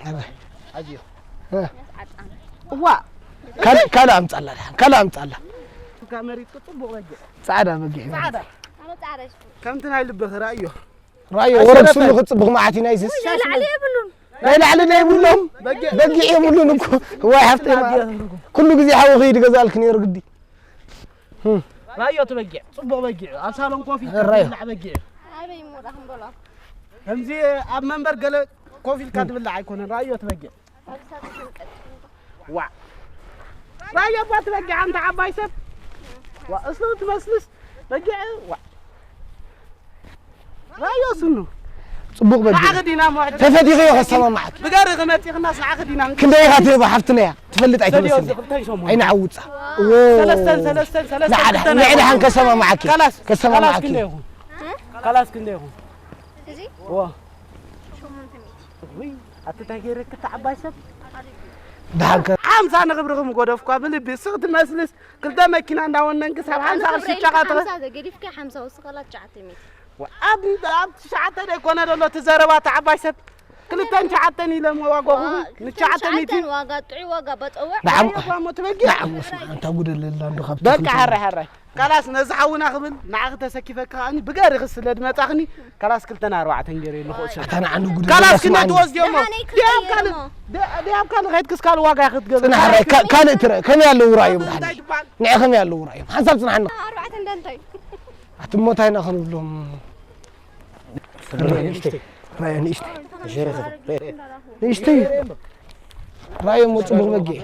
ኣበይ? ኣዝዮ። እ። እዋ። ካል-፣ ካልእ ኣምጻላ፣ ካልእ ኣምጻላ። ሱጋ መሪጥኩ ጽቡቕ በጊዕ። ጻዕዳ በጊዕ። ጻዕዳ። ኣነ ጻዕዳ ይሽኩ። ከምቲ ናይ ልብኺ ረኣዮ። ረኣዮ፣ ወረድ ኣይሸረፈን። ስሉ ክጽብቕ መዓት እዩ ናይዝስ። ናይ ላዕሊ የብሉን። ናይ ላዕሊ ናይ የብሎም። በጊዕ። በጊዕ የብሉን እኮ። ዋይ ሓፍተይ በጊዕ ማር። የብሉን። ኩሉ ግዜ ሓዊ ከይድ ገዛልክ ነይሩ ግዲ። ራዮ ትበጊዕ፣ ጽቡቕ በጊዕ፣ ኣብ ሳሎን ኮፍ ኢልካ ራዮ። ትብላዕ በጊዕ። ኣበይ እሞ ዳኹም በላ? ከምዚ ኣብ መንበር ገለ ኮፍ ኢልካ ትብላዕ ኣይኮነን፣ ራዮ ትበጊዕ። ኣብ ሳሎን ትንቀጥ። ዋ። ራዮ እባ ትበጊዕ ኣንታ ዓባይ ሰብ። ዋ፣ እስሉ ትመስልስ በጊዕ፣ ዋ። ራዮ ስኑ። ጽቡቕ በጊዕ። ንዓኺ ዲና እሞ ሕጂ ተፈቲኺ ከሰማማዓኪ። ብገርኺ መጺኽናስ ንዓኺ ዲና። ክንደይ ኢኻ ትህባ ሓፍትና እያ? ትፈልጥ ዘድዮ ኣይትመስልን። እዚ ክልተን ሸሞንተን። ኣይንዓውጻ። እዎ። ሰለስተን፣ ሰለስተን፣ ሰለስተን፣ ንዓዳ-፣ ክልተን ንዕዳ ኣይኮኑን። ከሰማማዓኪ። ካላስ፣ ከሰማማዓኪ። ካላስ ክንደይ ይኹን? ካላስ ክንደይ ይኹን? እዚ? እዎ። ሸሞንተ ሚእቲ። ውይ፣ ኣቲ እንታይ ገይረኪ እታ ዓባይ ሰብ? ደሓን ከ- ሓምሳ ንኽብርኺ ምጎደፍኳ ብልቢ ስኽ ትመስልስ ክልተ መኪና እንዳወነንኪ ሳብ ሓምሳ ኣነ ቅርሺ ክብረይ ኢልካ ጨቓ ተበ- ሓምሳ ተገዲፍካ ሓምሳ ወስኸላ ትሽዓተ ሚእቲ። ኣብ ኣብ ትሽዓተ ደይ ኮነ ዘሎ እቲ ዘረባ እቲ ዓባይ ሰብ ክልተን ትሽዓተን ኢለ እሞ ዋጋኹ ንትሽዓተ ሚእቲ ዋጋ ጥዑይ ዋጋ በፀውዕ ንዓም እሞ ትበጊዕ ንዓም ስማ እንታ ጉደለላ እንዶ ካብ በቃ ሕራይ ሕራይ ካላስ ነዚ ሓውና ክብል ንዓኺ ተሰኪፈካ ከኣኒ ብገርኺ ስለ ድመጻኽኒ ካላስ ክልተን ኣርባዕተን ገይረ ኣለኹ እሸ ኣታ ንዓንዱ ጉደለላ ካላስ ክነትወስ ድዮሞ ድያብ ካልእ ድያብ ካልእ ከይድክስ ካልእ ዋጋ ክትገብር ጽናሕ ሕራይ ካልእ ትረ ከመይ ኣለዉ ራእዮም ንዐ ከመይ ኣለዉ ራእዮም ሓንሳብ ጽናሕና ኣርባዕተ እንዳንታይ ኣቲ እሞ እንታይ ኢና ክንብሎም? ራእዮ ንእሽተይ ንእሽተይ ራእዮ እሞ ጽቡቕ በጊዕ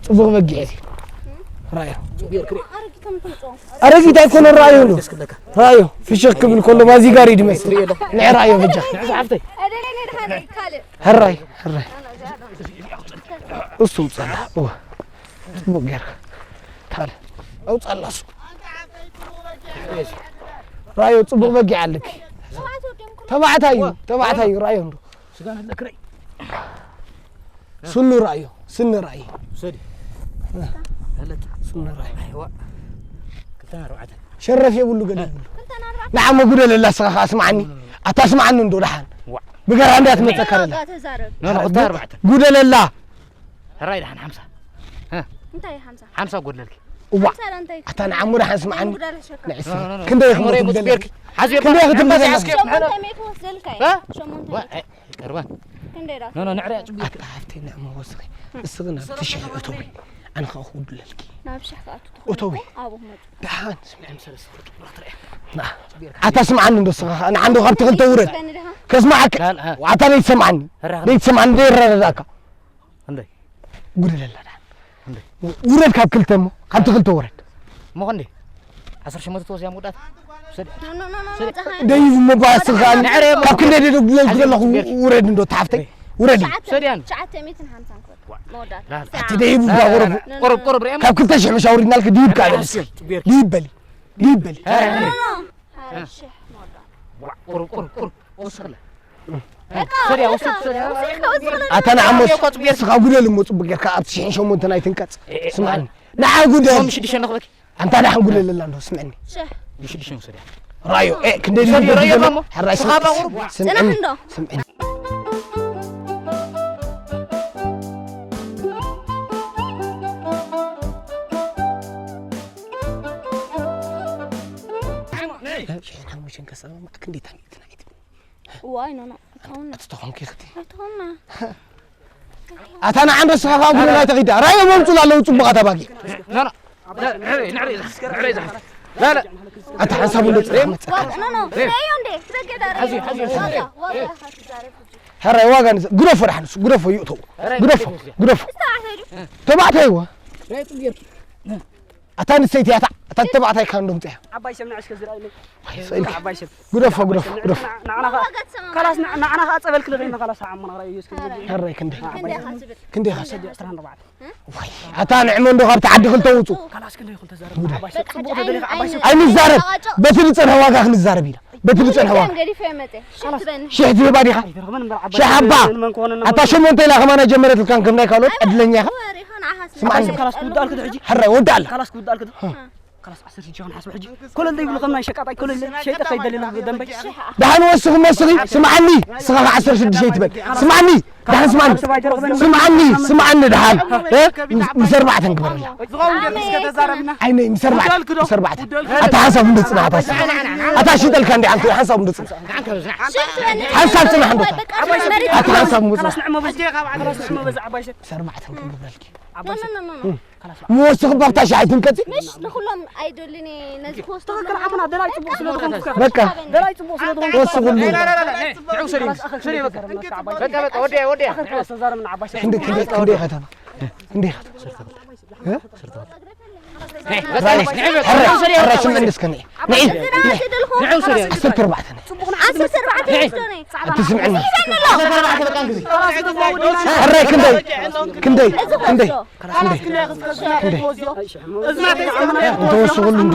ጽቡቕ በጊዕ እዚ ራእዮ ኣረጊት ኣይኮነ ራእዮ ነው ራእዮ ፍሽኽ ክብል ከሎ ማዚጋር ይድመስል ንዕ ራእዮ በጃ ሕራይ ሕራይ እሱ ውጻላ እወ ጽቡቕ ጌርካ ታል ኣውጻላ እሱ ራእዮ ጽቡቕ በጊዕ ኣለኪ ተባዕታይ እዩ ተባዕታይ እዩ ራእዮ እንዶ ስጋ ነለክረይ ስኑ ራእዮ ስኒ ራእዮ ሰዲ ኣለኪ ስኑ ራእዮ ኣይዋ ክልተን ኣርባዕተን ሸረፍ የብሉ ገለ የብሉ ንዓ መጉደለላ ስኻ ከዓ ስምዓኒ ኣታ ስምዓኒ እንዶ ደሓን ብገራ እንዳ ትመፀካ ለላ ተዛረብ ኖ ኖ ክልተ ኣርባዕተን ጉደለላ ሕራይ ደሓን ሓምሳ እንታይ ሓምሳ ሓምሳ ጎድለልኪ እዋ ኣታ ንዓሞ ደሓን ስምዓኒ ክንደይ ክትምለስ ክንደይ ክትምለስ ቀርባ ኖ ኖ ንዕርያ ጽቡቅ ኣታ ሃፍተይ ንዕሞ ወስኺ እስኺ ናብ ትሽሕ እተዊ ኣነ ከዓ ክውድለልኪ ናብ ሽሕ ክኣቱ እተዊ ደሓን ስምዕም ሰለስተ ኣታ ስምዓኒ እንዶ ስኻ ንዓንዶ ካብ ትኽልተ ውረድ ከስማዓካ ኣታ ደይትሰምዓኒ ደይትሰምዓኒ ደይረዳዳእካ እንዴ ጉደለላ ዳ ውረድ ካብ ክልተ እሞ ካብ ትኽልተ ውረድ እሞ ክንዴ ዓሰርተ ሸሞንተ ተወስያ መውዳት ደይቡ እሞ ባስኻ ካብ ክንደይ ደደጉለልኩ ዘለኹ ውረድ እንዶ ተሓፍተይ ውረድ እቲ ደይቡ ዳ ቁርብ ቁርብ ካብ ክልተ ሽሕ መሻውሪድናልክ ድይብ ካለ ድይብ በሊ ድይብ በሊ ኣታ ንዓሞ ስኻ ጉደል እሞ ጽቡቅ ጌርካ ኣብቲ ሽሕን ሸሞንተን ኣይትንቀጽ ስምዓኒ ንዓ ጉደል ኣንታ ንዓን ጉደል ለላ እንዶ ስምዕኒ ራዮ ክንደይ ሕራይ ስምዕኒ ስምዕኒ ሽሕን ሓሙሽተን ከሰባ ክንደይ ታሚእትና ኣይትብል ዋይ ኖ ኖ ኣትተኾንኪ ክትይ ኣታ ንዓንዶ ስኻ ካብ ጉድና ተኺዳ ራዮ መምፁላ ኣለዉ ፅቡቓት ኣባጊ ኣታ ሓንሳብ እንዶ ፅራሕ መፀካ ሕራይ ዋጋ ንስ ግደፎ ዳሓን ንሱ ግደፎ ይእተው ግደፎ ግደፎ ተባዕታይ ወ ኣታ ንሰይቲ ኣታ ኣታ ተባዕታይ ካን ዶም ጸያ ዓባይ ሰብ ንዕሽ ከዝራይ ሰይልካ ዓባይ ሰብ ግደፎ ግደፎ ግደፎ ካላስ ንዓና ከኣ ጸበል ክልኸይና ካላስ ዓሞና ራእዩ እስከ ሕራይ ክንደይ ክንደይ ኸሰዲ ዕስራን ኣርባዕተ ወይ ኣታ ንዕመ እንዶ ካብቲ ዓዲ ክልተ ውጹ ካላስ ክንደይ ክልተ ዘረብ ዓባይ ሰብ ጽቡቕ ተደሊኻ ዓባይ ሰብ ኣይንዛረብ በቲ ዝጸንሐ ዋጋ ክንዛረብ ኢና በቲ ዝጸንሐ ዋጋ ገዲፈ መጸ ሽሕ ትበኒ ሽሕ ትህባ ዲኻ ሽሕ ኣባ ኣታ ሸሞንተ ኢላ ከማና ጀመረትልካን ከም ናይ ካልኦት ዕድለኛ ኢኻ ስምዓኒ ሕራይ ወዳእ ኣላ ካላስ ዓሰርተ ሽሕ ክንሓስብ ሕጂ ኮለል ዘይብሉ ከም ናይ ሸቃጣይ ኮለል ሸይጠ ከይደሊ ደንበይ ደሓን ወስኺ መስኺ ስምዓኒ ስኻ ከዓ ዓሰርተ ሽዱሽተ ይትበል ስምዓኒ ደሓን ስምዓኒ ስምዓኒ ስምዓኒ ደሓን ምስ ኣርባዕተን ግበረላ ዓይነይ ምስ ኣርባዕተ ምስ ኣርባዕተ ኣታ ሓንሳብ እንዶ ፅና ኣታ ኣታ ሽጠልካ እንዲ ሓንሳብ እንዶ ፅና ሓንሳብ ፅና ሓንዶ ኣታ ሓንሳብ እንዶ ፅና ሰርባዕተን ክንብረልኪ ምወስኺ ባብታ ሻሂ ትንቀፂ ምሽ ንኩሎም ኣይደልን ነዚ ክወስዶ ትኽክል ዓፈና ደላይ ፅቡቕ ስለ ዝኾንኩ በቃ ደላይ ፅቡቕ ስለ ዝኾንኩ ወስኽሉ በቃ በቃ ወዲያ ወዲያ ክንደይ ክንደይ ከተማ ክንደይ ከተማ ሕራይ ስምዕኒ እስከ ንዒ ንዒ ዓሰርተ ኣርባዕተ ንዒ ትስምዕኒ ሕራይ ክንደይ ክንደይ ክንደይ እንተወስኽሉ እንዶ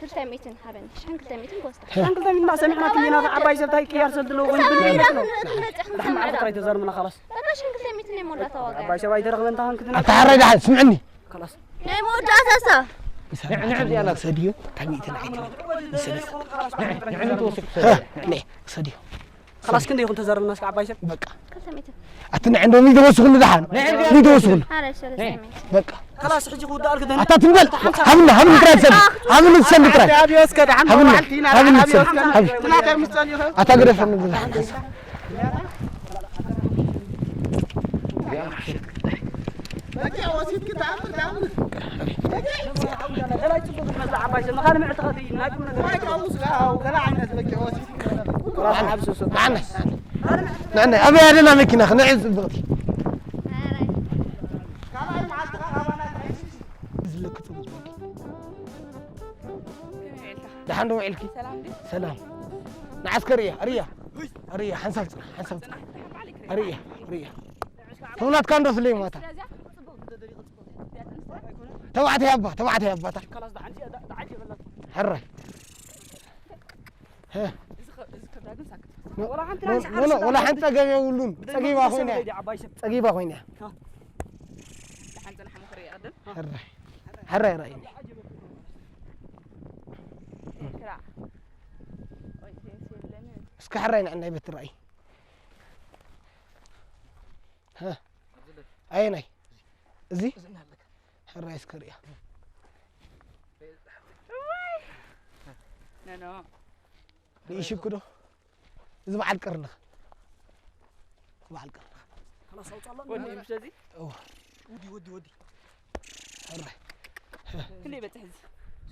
ክልተ ሚእትን ሃበኒ። ሽሕን ክልተ ሚእትን ክወስዳ። ሽሕን ክልተ ሚእትን ሰሚዕና ክሊና ዓባይ ሰብ ታይ ቅያር ሰብ ዘለዎ ኮይኑ ብልብል መጥሎ። ደሓን መዓልቲ ጥራይ ተዛርምና ካላስ። በቃ ሽሕን ክልተ ሚእትን ናይ ሞላታ ዋጋ እያ። ዓባይ ሰብ ኣይተረኽበን ታኸን ክትብል። ኣታ ሓራይ ደሓን ስምዕኒ። ካላስ። ናይ መወዳእታ ሰብ። ንዕም እዚኣ ናት። ሰድዮ፣ ታሚእትን ኣይትን። ንዕም ትወስድ። ነ፣ ሰድዮ። ካላስ ክንደይ ይኹን ተዛረብና እስኪ ዓባይ ሰብ? በቃ። ክልተ ሚእቲ። ኣቲ ንዕም ዶ ሚእቲ ወስኹሉ ደሓን? ሚእቲ ወስኹሉ። ኣረ፣ ሰለስተ ሚእቲ። በቃ። ካላስ ሕጂ ክውዳእ ኣልክ ደን። ኣታ ትም በል። ሃብና፣ ሃብኒ ጥራይ ሰብ። ሃብኒ ትሰንድ ጥራይ። ኣብዮ እስከ ደሓን ሃብኒ፣ መዋዕልቲ ኢና፣ ሃብኒ ኣብዮ ትሰንድ። እስከ። ሃብኒ። ትናተ ምጸን ይኸ። ኣታ ግደፈኒ። ንዕናይ ኣበይ ኣለና መኪና ክነዕብ ጽብቕቲ። ደሓን ዶ ውዒልኪ? ሰላም ድዩ? ሰላም። ንዓስከ ርያ፣ ርያ፣ ርያ፣ ሓንሳብ ጽና፣ ሓንሳብ ጽና። ርያ፣ ርያ። ተውላትካ እንዶ ፍለይ ማታ። ተባዕታይ ኣባ፣ ተባዕታይ ኣባ፣ ታ። ሕራይ። ሀ። ኖ፣ ኖ፣ ኖ፣ ወላ ሓንቲ ጸገም የብሉን። ጸጊባ ኮይና። ጸጊባ ኮይና። ሕራይ። ሕራይ፣ ርኣይኒ። እስከ ሕራይ ንዕናይ በቲ ርኣይ። ሀ። ኣየናይ? እዚ? ሕራይ እስከ ርያ። ኖ፣ ኖ። ንኢሽኩ ዶ? እዚ በዓል ቀርንኽ። በዓል ቀርንኽ። ወዲ እዩ፣ ምሽ እዚ? እወ። ወዲ፣ ወዲ፣ ወዲ። ሕራይ። ክንደይ በጽሕ እዚ?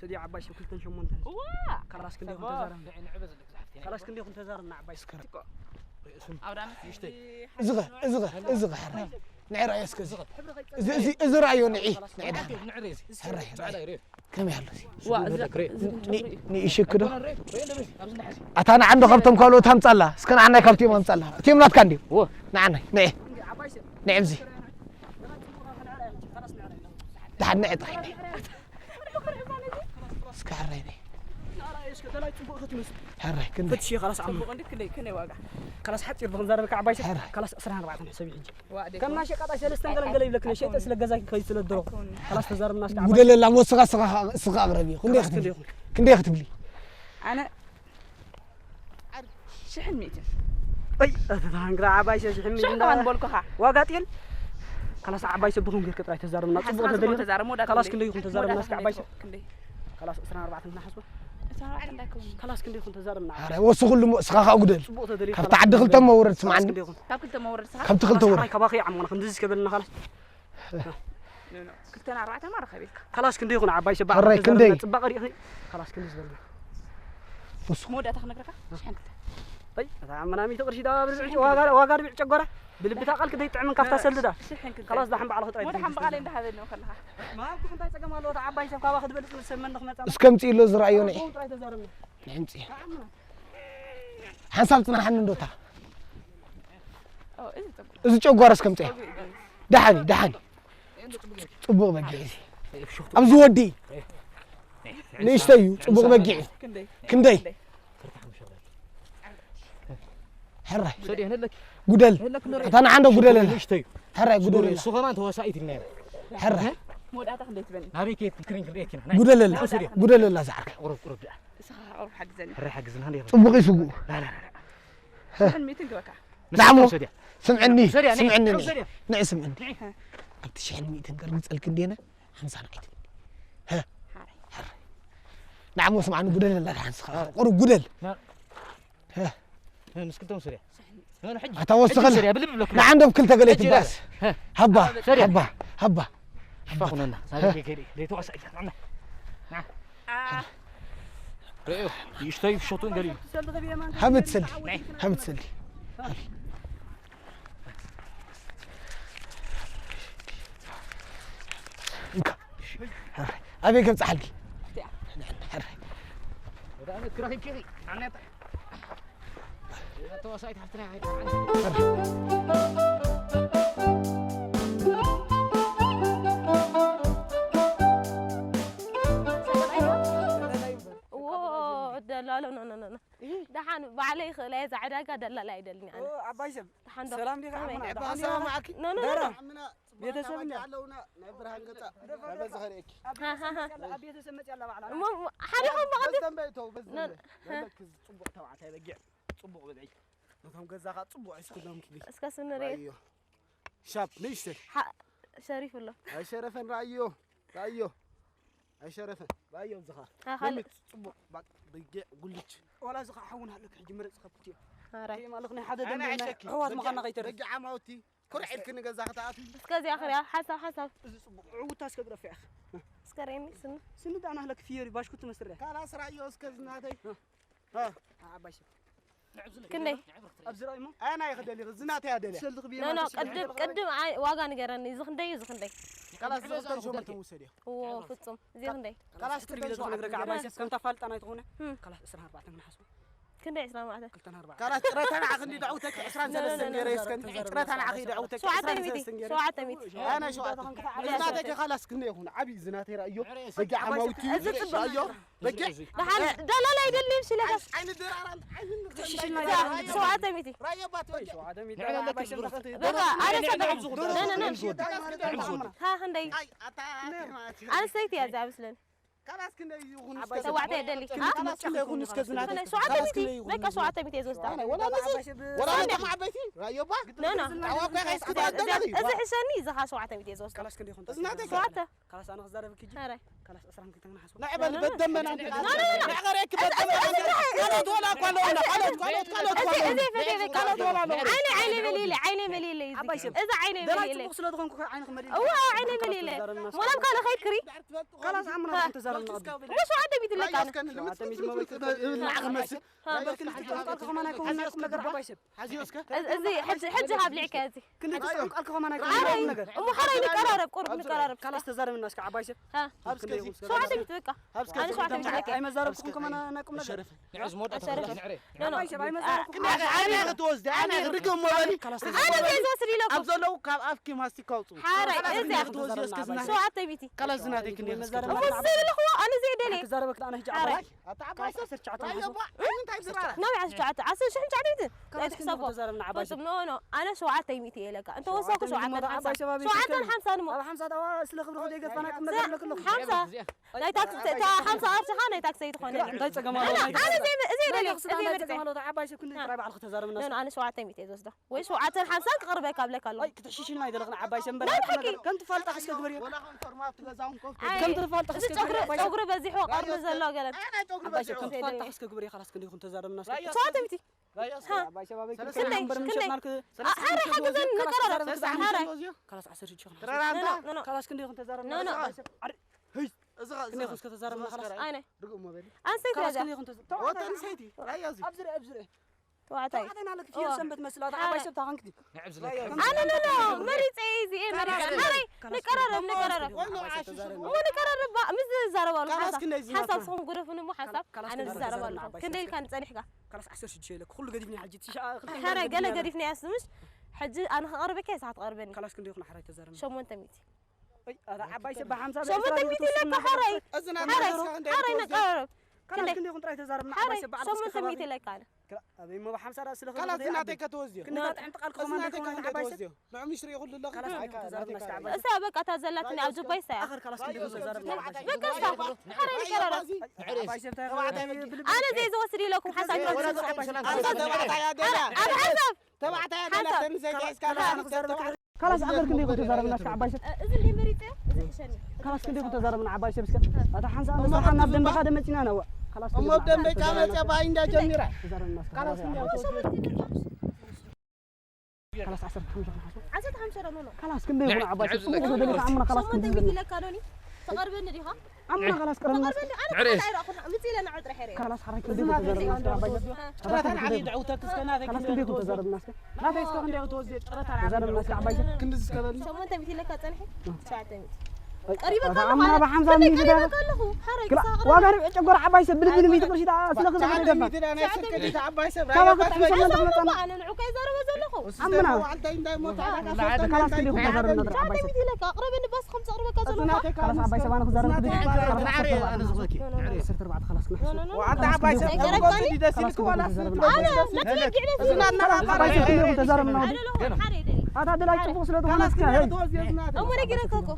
ሰዲ ዓባይ ሰብ ክልተን ሸሞንተን። እዋ! ካላስ ክንደይ ሰቦ። ይኹን ተዛረብና? ካላስ ክንደይ ይኹን ተዛረብና ዓባይ? እስከ ርያ። ትኮ። ርእሱን። ኣውዳመት ንእሽተይ። እዚ ኸ፣ እዚ ኸ፣ እዚ ኸ፣ ሕራይ። ንዕራይ እስከ እዚ። እዚ፣ እዚ፣ እዚ ርኣዮ ንዒ፣ ንዒ ዳሕና። ንዕረይ እዚ። ሕራይ፣ ሕራይ። ጻዕዳ እዩ፣ ርእዮ። ከመይ ኣሎ እዚ? ዋ፣ እዚ፣ እዚ ን-፣ ንእሽክ ዶ? ኣብዚ ንሓሲ። ኣታ ንዓንዶ ካብቶም ካልኦት ኣምጻላ። እስከ ንዓናይ ካብቲኦም ኣምጻላ። እቲኦም ናትካ እንዲዮም። እዎ። ንዓናይ፣ ንዒ። ንዒ ኣብዚ። ደሓን ንዒ ጥራይ ንዒ። እስከ ሕራይ ነይ። ሕራይ ክንደይ? ፍትሺ፣ ካላስ ዓም-። ጽቡቕ እንዴ? ክንደይ፣ ክንደይ ዋጋ? ካላስ ሓጺር ብኽንዛረበካ ዓባይ ሸ-፣ ሕራይ። ካላስ ዕስራን ኣርባዕተን ሕሰቢ ሕጂ። ዋ፣ ደይ ከም ኮን-፣ ማሸቃጣ ሰለስተን ገለንገለ ይብለክ፣ ነሸጠ ስለ ገዛ ከይ ስለ ድሮ። ኣይኮን። ካላስ ተዛረብና እስከ ዓባይ። ጉደለላ፣ ሞ ስኻ፣ ስኻ፣ ስኻ ኣቕረቢ። ክንደይ ካላስ ክትብሊ? ክንደይ ይኹን? ክንደይ ክትብሊ? ኣነ ሽሕን ሚእትን። ኣይ፣ ኣታ ታንግራ ዓባይ ሸ-፣ ሽሕን ሚእትን ሽሕን እንዳ-፣ ከማን በልኩኻ። ዋጋ ጤል? ካላስ ዓባይ ሰብ ብኹም ጌርክ ጥራይ ተዛረብና። ንሓስኻ ጽቡቕ ስለ ተደልዩ። ተዛረብ፣ መወዳእታ ካላስ ክንደይ ክንደይ ይኹን ተዛረብና መወዳእታ እስከ ዓባይ ክንደይ ሰብ? ክንደይ? ካላስ ዕስራን ኣርባዕተን ንሓስቦ። ዕስራን ኣርባዕተን እንታይ ክኸውን? ካላስ ክንደይ ይኹን ተዛረብና። ኣረ፣ ወስኹሉ እሞ፣ እስኻ ኻኣ ጉደል። ጽቡቕ ተደልዩ ካብቲ ካላስ ዓዲ ክንደይ ክልተ ይኹን? መውረድ፣ ስማዕኒ። ካላስ ክንደይ ይኹን? ካብ ክልተ መውረድ እስኻ? ካብ ትኽልተ ወረ። ዓማና ክንድዚ እስከ በልና ካላስ። ኖ፣ ኖ። ክልተን ኣርባዕተን ማራ ከቤልካ። ካላስ ክንደይ ይኹን ዓባይ ሸባ? ሕራይ ክንደይ? ጽባቐ ሪእኺ። ካላስ ክንደይ ዝበልና? ወስኹ። መወዳእታ ክነግረካ? ሽሕን ክልተ። ኣይ፣ እታ ዓማና ሚእቲ ቅርሺ ዳባ ብርብዕ ዋጋ፣ ዋጋ ርብዕ ጨጓራ። ብልብታ ቃል ክደይ ጥዕምን ካፍታ ሰልዳ። ሽሕን ክልተ። ካላስ ዳሕን ባዕልኺ ጥራይ መወዳ ሓምበቓ ለይ እንዳሃበኒ ከለኻ። ማም ክምንታይ ጸገም ኣለዎ? እታ ዓባይ ሰብ ካባኺ ትበልጽ ንሰብ መን ንኽመጻ? እስከ ምጽእ ኢሎ ዝረኣዮ ንዒ። ጥራይ ተዛረብና። ንዕምጽእ። ሓንሳብ ጽናሓኒ እንዶታ። ኦ፣ እዚ ጨጓራ። እዚ ጨጓራ እስከ ምጽእ። ኦ፣ እዚ። ደሓኒ፣ ደሓኒ። ጽቡቕ በጊዕ እዚ። ኣብዚ ወዲ። ንእሽተይ እዩ፣ ጽቡቕ በጊዕ እዩ። ክንደይ? ክንደይ? ሕራይ። ሰዲ፣ የህለክ። ጉደል። የህለክ፣ ንርኢ። እታ ንዓንዶ ጉደለላ። ንእሽተይ እዩ። ሕራይ፣ ጉደለላ። እሱ ከማን ተዋሳኢት ኢልና ኢና። ሕራይ። መወዳእታ ክንደይ ትበኒ? ናበይ ከየት ስክሪን ክንርእየት ኢና። ናይ። ጉደለላ። ናበይ? ጉደለላ ዝዓርከ። ቁሩብ፣ ቁሩብ ደኣ። እስኻ ቁሩብ ሓግዘኒ። ሕራይ ሓግዝና፣ እንዴ? ጽቡቕ እዩ ስጉኡ። ላ፣ ላ፣ ላ፣ ላ። ሽሕን ሚእትን ግበካ። ንዓሞ፣ ሰድያ። ስምዕኒ፣ ሰድያ፣ ንዒ፣ ስምዕኒ፣ ንዒ፣ ንዒ። ሰድያ። ንዒ ስምዕኒ። ንዒ። ኣብቲ ሽሕን ሚእትን ከርግጸልኪ እንዴነ፣ ሓምሳ ንዓይ ትብል። ሀ? ሓራይ። ሓራይ። ንዓሞ፣ ስምዓኒ፣ ጉደል ኣላ፣ ሓንስኻ። ቁሩብ ጉደል። ና-፣ ሀ? ሀ፣ ምስ ክልተኦም ሰድያ። ኖ፣ ኖ፣ ሕጂ። ኣታ ወስኸላ። ሕጂ ሰድያ፣ ብልብ ብለኩ። ንዓንዶም ክልተ ገለ ሰድያ። ትባስ። ሀ? ሃባ፣ ሰድያ። ሃባ፣ ሃባ። ሽፋ ኩነና። ሀ? ናበይ ገይገይሪ? ዘይተዋሳእ ኢኻ። ንዓና። ና። አ። ርእዮ፣ ይሽተዩ፣ ሸጡን ገሊኡ። ሃብት ሰልዲ፣ ሃብት ሰልዲ። ሃብት። ሰልዲ። ሃብት። ሰልዲ። ሃብት። ሰልዲ። ኣበይ ከምጽሓልኪ? እዎ ደላሎ ኖ ኖ ኖ ኖ። ደሓን ባዕለይ ይኽእላ እየ፣ እዛ ዕዳጋ ደላላ ኣይደልን ኣነ። ዓባይ ሰብ ደሓን ዶ? ሰላም ዲኻ ከመይ? ሓሙና? ዕባይ ሰላም መዓኪ። ኖ ኖ ኖ። ደራ ሓምና ቤተሰብ ጽቡቕ እንዳ- ኣለውና ናይ ብርሃን ገጻ በዚ ከርእየኪ። ሃ፣ ሃ፣ ሃ። ኣብ ቤተሰብ መፅያ ኣላ ባዕላ እሞ ሓደ ኹም በቐዲ በስተንበይ ተው በዚ ኖ፣ በለኪ ጽቡቕ ተባዕታይ በጊዕ ጽቡቕ በልዒ። ነቶም ገዛኻ ጽቡቕ ሒዝክሎም ኪዲ። እስከ ስንርየ ኣዮ ሻፕ ንእሽተይ ሸሪፍ ኣሎ። ኣይሸረፈን። ራእዮ ራእዮ ኣይሸረፈን። ራእዮ ዝኻ ሃ፣ ካልእ ጽቡቕ በጊዕ ጉልች። ዋላ እዚ ከዓ ሓውን ኣለክ ሕጂ ምረፅ ከብትዮ ኣራይ ማለት ናይ ሓደ ኣነ ደንበ ናይ ኣይሸኪ ኣሕዋት ምዃና ከይተርፍ በጊዕ ዓማውቲ ኩርዕ ኢልክኒ ገዛኻ ተኣትዊ። እስከ እዚኣ ክሪኣ ሓሳብ ሓሳብ እዚ ፅቡቅ ዕውታ እስከ ግደፍያ እስከ ርእየኒ ስኒ ስኒ ዳና ህለክ ፍየሪ ባሽኩ ትመስርያ ካላስ ራእዮ እስከ ዝናተይ ዓባይ ሰብ ክንደይ ኣብዚ ራእይሞ ኣና ይኽደሊ ዝናተይ ኣደልያ ሰልክ ብየ ኖ ኖ ቅድም ቅድም ኣይ- ዋጋ ንገረኒ እዚ ክንደይ እዩ እዚ ክንደይ ካላስ ዝኽተል ሸሞንተ ውሰድ እያ እዎ ፍጹም እዚ ክንደይ ካላስ ክትሪቢ ትነግረካ ዓባይ ሰብ ከምታ ፋልጣ ናይ ትኾነ እም። ካላስ ዕስራን ኣርባዕተን ክንሓስቦ ክንደይ ዕስራን ኣርባዕተን ክልተን ኣርባዕተን ካላስ ጥረታ ንዓኺ እንዲ ደዕውተኪ ዕስራን ሰለስተን ገይረ እስከን ጥረታ ንዓኺ ደዕውተኪ ዕስራን ሸውዓተ ሚእቲ ሰለስተን ገይረ ሸውዓተ ሚእቲ ኣነ ሸውዓተ ዝናተኪ ካላስ ክንደይ ይኹን ዓብዪ ዝናተይ ራእዮ በጊዕ ዓማውቲ እዚ ጽቡቕ ራእዮ በጊዕ ደሓን ደላላ ኣይደልም ሽለካ ዓይኒ ድራራን ዓይኒ ሸውዓተ ሚእቲ ራእዮ ባት በጊዕ ሸውዓተ ሚእቲ ዓባይ ሰብ ተኸቲ በቃ ኣነ ሰበ ነነ ካላስ ክንደይ ሃ ክንደይ ኣታ ኣንስተይቲ እያ እዚኣ ምስለኒ ካላስ ክንደይ ይኹን ሸውዓተ የደሊ ካላስ ክንደይ ይኹን እስከ ዝናተይ ሸውዓተ ሚእቲ በቃ ሸውዓተ ሚእቲ እየ ዝወስዳ ወላ ነቶም ዓበይቲ ራእዮ ባ ኖ ኖ ኣዋኳ እስከ ትኣደላ እዚ ሕሸኒ እዚ ኸዓ ሸውዓተ ሚእቲ እየ ዝወስዳ ካላስ ክንደይ ይኹን ዝናተይ ሸውዓተ ካላስ ኣነ ክዛረበክ ሕጂ ኣረ ካላስ ዕስራን ክልተን ክንሓስቦ ንዕበል በደመና ኖ ኖ ኖ ካልኦት ወላ እኳ ኣለውና ካልኦት ካልኦት ካልኦት እዚ እዚ ፈትየ ካልኦት ወላ ኣለዉ ዓይነ ዓይነ መሊለ ዓይነ መሊለ እዩ ዓባይ ሰብ እዚ ዓይነ ደላይ መሊለ ፅቡቅ ስለ ዝኾንኩ ዓይነ ክመሊል እዋ ዓይነ መሊለ ሞላም ካልእ ከይክሪ ካላስ ዓምና ተዛረብና እሞ ሸውዓተ ሚእቲ ኣለካ ኣነ ንዓኺ መስል በርክን ትጥቃልካ ከማን ኣይከውን ናይ ቁም ነገር ዓባይ ሰብ ሓዚዮ እስከ እዚ ሕጂ ሕጂ ሃብሊዕካ እዚ ክንዲ ትጥቃልካ ከማን ኣረ ኣይከውን ነገር እሞ ሓራይ ንቀራረብ ቁሩብ ንቀራረብ ካላስ ተዛረብና እስከ ዓባይ ሰብ ሃ ኣብ እስከ ሸውዓተ ሚእቲ በቃ ኣነ ሸውዓተ ሚእቲ ኣለካ ኣይመዛረብኩም ከማን ናይ ቁም ነገር ሸረፈ ሸረፈ ዓባይ ሰብ ኣይመዛረብኩም ኣነ ክትወስድ ኣነ ርግም ወበሊ ኣነ ዘይዝወስድ ኢለኩም ኣብ ዘለዉ ካብ ኣፍኪ ማስቲካ ኣውፅኡ ሓራይ እዚ ክትወስድ እስከ ዝናተይ ሸውዓተ ሚእቲ ካላስ ዝናተይ ክንደይ እስከ መዛረብና እሞ ዝብል እኽዎ ኣነ ዘየደለየ ክዛረበክ ኣነ ሕጂ ሓራይ ዓባይ ኣታ ዓባይ ሰብ ዓሰርተ ትሽዓተ ራእዮ ባ እንታይ ዝራራ ናበይ ዓሰርተ ትሽዓተ ዓሰርተ ሽሕን ትሽዓተ ሚእትን ካላስ ክንደይ ኣይትሕሰቦ ተዛረብና ዓባይ ሰብ ፍጹም ኖ ኖ ኣነ ሸውዓተ ሚእቲ እየ ለካ እንተ ወሰኩ ሸውዓተ ሓምሳ ዓባይ ሰብ ኣበይ ሸውዓተን ሓምሳን እሞ ኣብ ሓምሳ ዳዋ ስለ ክብሪ ዘይገድፋና ቁም ነገር ኣለክልኹ ሓምሳ ናይ ታክሲ እታ ሓምሳ ቅርሺ ኸዓ ናይ ታክሲ ኣይትኾነ እንታይ ጸገም ኣለዎ ኣነ እዚ እዚ ደለ እዚ እንታይ ምርጫ ጸገም ኣለዎ ዓባይ ሰብ ክንደይ ጥራይ ባዕልክ ተዛረብና ኖ ኣነ ሸውዓተ ሚእቲ እየ ዝወስዶ ወይ ሸውዓተን ሓምሳን ክቕርበካ ብለካ ኣለኹ ኣይ ክትሕሽሽና ኣይደለኽን ዓባይ ሰብ ናይ ብሓቂ ከም ትፋልጣ እስከ ግበርዮ ወላ ከም ፎርማት ገዛውን ኮፍ ኣይ ከም ትፋልጣ እዚ እስከ ጸጉሪ ግበርዮ ዓባይ ሰብ ጸጉሪ በዚሑ ቀርኒ ዘሎ ገለ ኣይ ናይ ጸጉሪ ዓባይ ሰብ ከም በዚሑ ትፋልጣ እስከ ግበርዮ ካላስ ክንደይ ይኹን ተዛረብና እስከ ራእዮ ሸውዓተ ሚእቲ ዓባይ ሰብ ኣበይ ሰለስተ ክንደይ ክንደይ እምበር ክንደይ ምሸጥናልክ ኣረ ሓግዘን ንቀራረብ ሓራይ ትረራንታ ኖ ኖ ካላስ ዓሰርተ ሽሕ ኖ ኖ እዚ ክንደይ ይኹን እስከ ተዛረብና ካላስ ኣይነ ርግሞ በሊ ኣንሰይቲ ካላስ እያ ክንደይ ይኹን ተዛ ወተን ሰይቲ ራእዮ እዚ ተባዕታይ ተባዕታይና ለክ ፍየል ሰንበት መስላ ዓባይ ሰብ ታኸንክቲ ኣነ ኖ ኖ መሪፀ እየ እዚ እየ መሪፀ ሓራይ ንቀራረብ ንቀራረብ ወይ ነው ዓሽሽ እሞ ንቀራረብ ባ ምስ ዝዛረብ ኣለኹ ካላስ ሓሳብ ክንደይ ዝናታ ሓሳብ ንስኹም ግደፉኒ እሞ ሓሳብ ኣነ ዝዛረብ ኣለኹ ክንደይ ኢልካ ንፀኒሕካ ካላስ ዓሰርተ ሽዱሽተ ኢለ ኩሉ ገዲፍኒ ሕጂ ትሽዓ ክልተ ሓረ ገለ ገዲፍኒ ገዲፍናያ ስምሽ ሕጂ ኣነ ክቐርበካ እየ ንስኻ ትቐርበኒ ካላስ ክንደይ ይኹን ሓራይ ተዛረብና ሸሞንተ ሚእቲ ኣይ ኣረ ዓባይ ሰብ ብሓምሳ ሸሞንተ ሚእቲ ኢለካ ሓራይ እዚ ናታ ሓራይ እስካ ክንደይ ሓራይ ትወስድ? ንቀራረብ ካላስ ክንደይ ይኹን ጥራይ ተዛረብና ሓራይ ዓባይ ሰብ ብዓል ሸሞንተ ሚእቲ ኢለካ ኣነ ኣበይ እሞ ብሓምሳ ዳ ስለ ካላስ ዝናተይ ከተወዝዮ ክንዲ ጋጥ ዕንጥቃል ክኸማን ዝናተይ ዘይኮነ ክንደይ ዓባይ ሰብ ተወዝዮ ንዕምሽሪ ይኹሉ ኣለኹ ካላስ ክንደይ ይኹን ተዛረብና እስከ ዓባይ እሳ በቃ እታ ዘላትኒ ኣብ ጅባይ እሳ እያ ኣኸር ካላስ ክንደይ ይኹን ተዛረብና ዓባይ ሰብ በቃ እሳ ሓራይ ንቀራረብ ዓባይ ሰብ ተባዕታይ ብልቢ ኣነ ዘይዝወስድ ኢለኩም ሓሳብ ተባዕታይ ኣደላ ኣብ ሓሳብ ተባዕታይ ኣደላ ሓሳብ ተንዘይስካ ካላስ ኣኸር ክንደይ ይኹን ተዛረብና እስከ ዓባይ ሰብ እዚ እንደ መሪፀ እዚ ሕሸኒ ካላስ ክንደይ ይኹን ተዛረብና ዓባይ ሰብ እስከ ኣታ ሓንሳ ኣንበሳ ሓና ደንበኻ ደመፂና ነዋ ካላስ እሞ ደንበይ ካመፀ ባይ እንዳጀሚራ ተዛረብና እስከ ካላስ ክንደይ ዓባይ ሰብ ካላስ ዓሰርተ ሓሙሽተ ክንሓስቦ ዓሰርተ ሓሙሽተ ደሞ ነው ካላስ ክንደይ ይኹን ዓባይ ሰብ ጽቡቕ ዝበለካ ዓምና ካላስ ክንደይ ሸሞንተ ሚእቲ ዝበለካ ለካ ሎኒ ትቐርበኒ ዲኻ ዓምና ካላስ ቅረብና ትቐርበኒ ኣነ ንዕሬ። ካላስ ኣይረኣኹን ምጽእ ኢለ ንዕጥረ ሕረ ካላስ ሓራይ ክንደይ ይኹን ተዛረብና እስከ ዓባይ ሰብ ጨረታ ንዓሊ ድዕውተት እስከ ናተይ ካላስ ክንደይ ይኹን ተዛረብና እስከ ናተይ እስከ ክንደይ ይኹን ተወዝየ ጨረታ ንዓሊ ተዛረብና እስከ ዓባይ ሰብ ክንዲ ዝከበል ሸሞንተ ሚእቲ ለካ ጸንሒ ትሽዓተ ሚእቲ ቀሪበካ ኣለኹ ኣምና ኣነ። ብሓምሳ ክንደይ ሚእቲ ቀሪበካ ኣለኹ? ሓራይ ክላ-፣ ክሳቕ ዋጋ ርብዒ ጨጎራ ዓባይ ሰብ ብልብሊ ሚእቲ ቅርሺ ደኣ ስለኺ ትሰዓተ ዝደፋ። ሚእቲ ደኣ ናይ ሰዓተ ስልኪ ሚእቲ ዓባይ ሰብ ካብ ራዮ ኣኽልተ ባትሪ ሰሙን ተመጣ ኣነ ንዑ ከይዛረበ ዘለኹ። ኣምና። ዋዕልታይ እንታይ ሞት ኣዳጋ ላዓተ ሶስተኛ ካላስ እንታይ ክንደይ ክተዛረብ ሓደ ነበር ዓባይ ሰብ። ሚእቲ ኢለካ፣ ኣቕርበኒ ባስ ከም ዘቕርበካ ዘለኹ። ጽናተይ ካላስ ዓባይ ሰብ ኣነ ክዛረብ ክድግፍ። ናዕረ ኣነ ዝኽእለኪ። ናዕረ። ዓሰርተ ኣርባዕተ ካላስ ክና። ኖ፣ ኖ፣ ኖ። ዋዕልታ ዓባይ ሰብ ዘይገረምካኒ? ተጎብቲ ደስ ኢልኪ ዋላ ኣነ መትለይ ግዕለት እዚ ናትና ዓባይ ሰብ ክንደይ ክተዛረብ ናውዲ? ኣታ ደላይ ጽቡቕ ስለ ዝኾነ እስከ፣ ሄይ። እሞ ነጊረካ እኮ።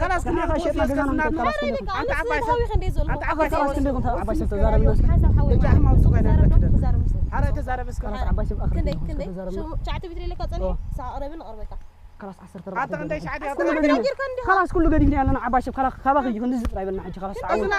ካላስ ክንደይ ክወስድ እስከ ዝናብ? ሓራይ በቃ፣ ኣንተ ኣነስ ዓባይ ሰብ። ሃዊ ክንደይ ዘለኹ? ኣንተ ዓባይ ሰብ። ካላስ ክንደይ ክወስድ? ሓሳብ ሓወይ ደጃ ማለት። ሕማም ዝኾነ ክዛረብ ዶ? ክዛረብ ምስ ሓራይ ተዛረብ እስከ። ካላስ ዓባይ ሰብ ኣኽር ክንደይ፣ ክንደይ ክንደይ? ተዛረብ። ሽሙ ጫዕቲ ቢትሪ ኢለካ ጸኒሑ? ኦ። ሳቕ ረብን ንቕርበካ። ካላስ ዓሰርተ ኣርባዕተ ኣንተ ክንደይ ገዛ። ሻዕዲ ኣታ ኣታ ክንደይ ገዲፍካ እንዲኻ? ካላስ ኩሉ ገዲፍና ኣለና ዓባይ ሰብ። ካላ-፣ ካባኺ እዩ ክንዲ ዝጥራይ በልና ሕጂ ካላስ ዓወት።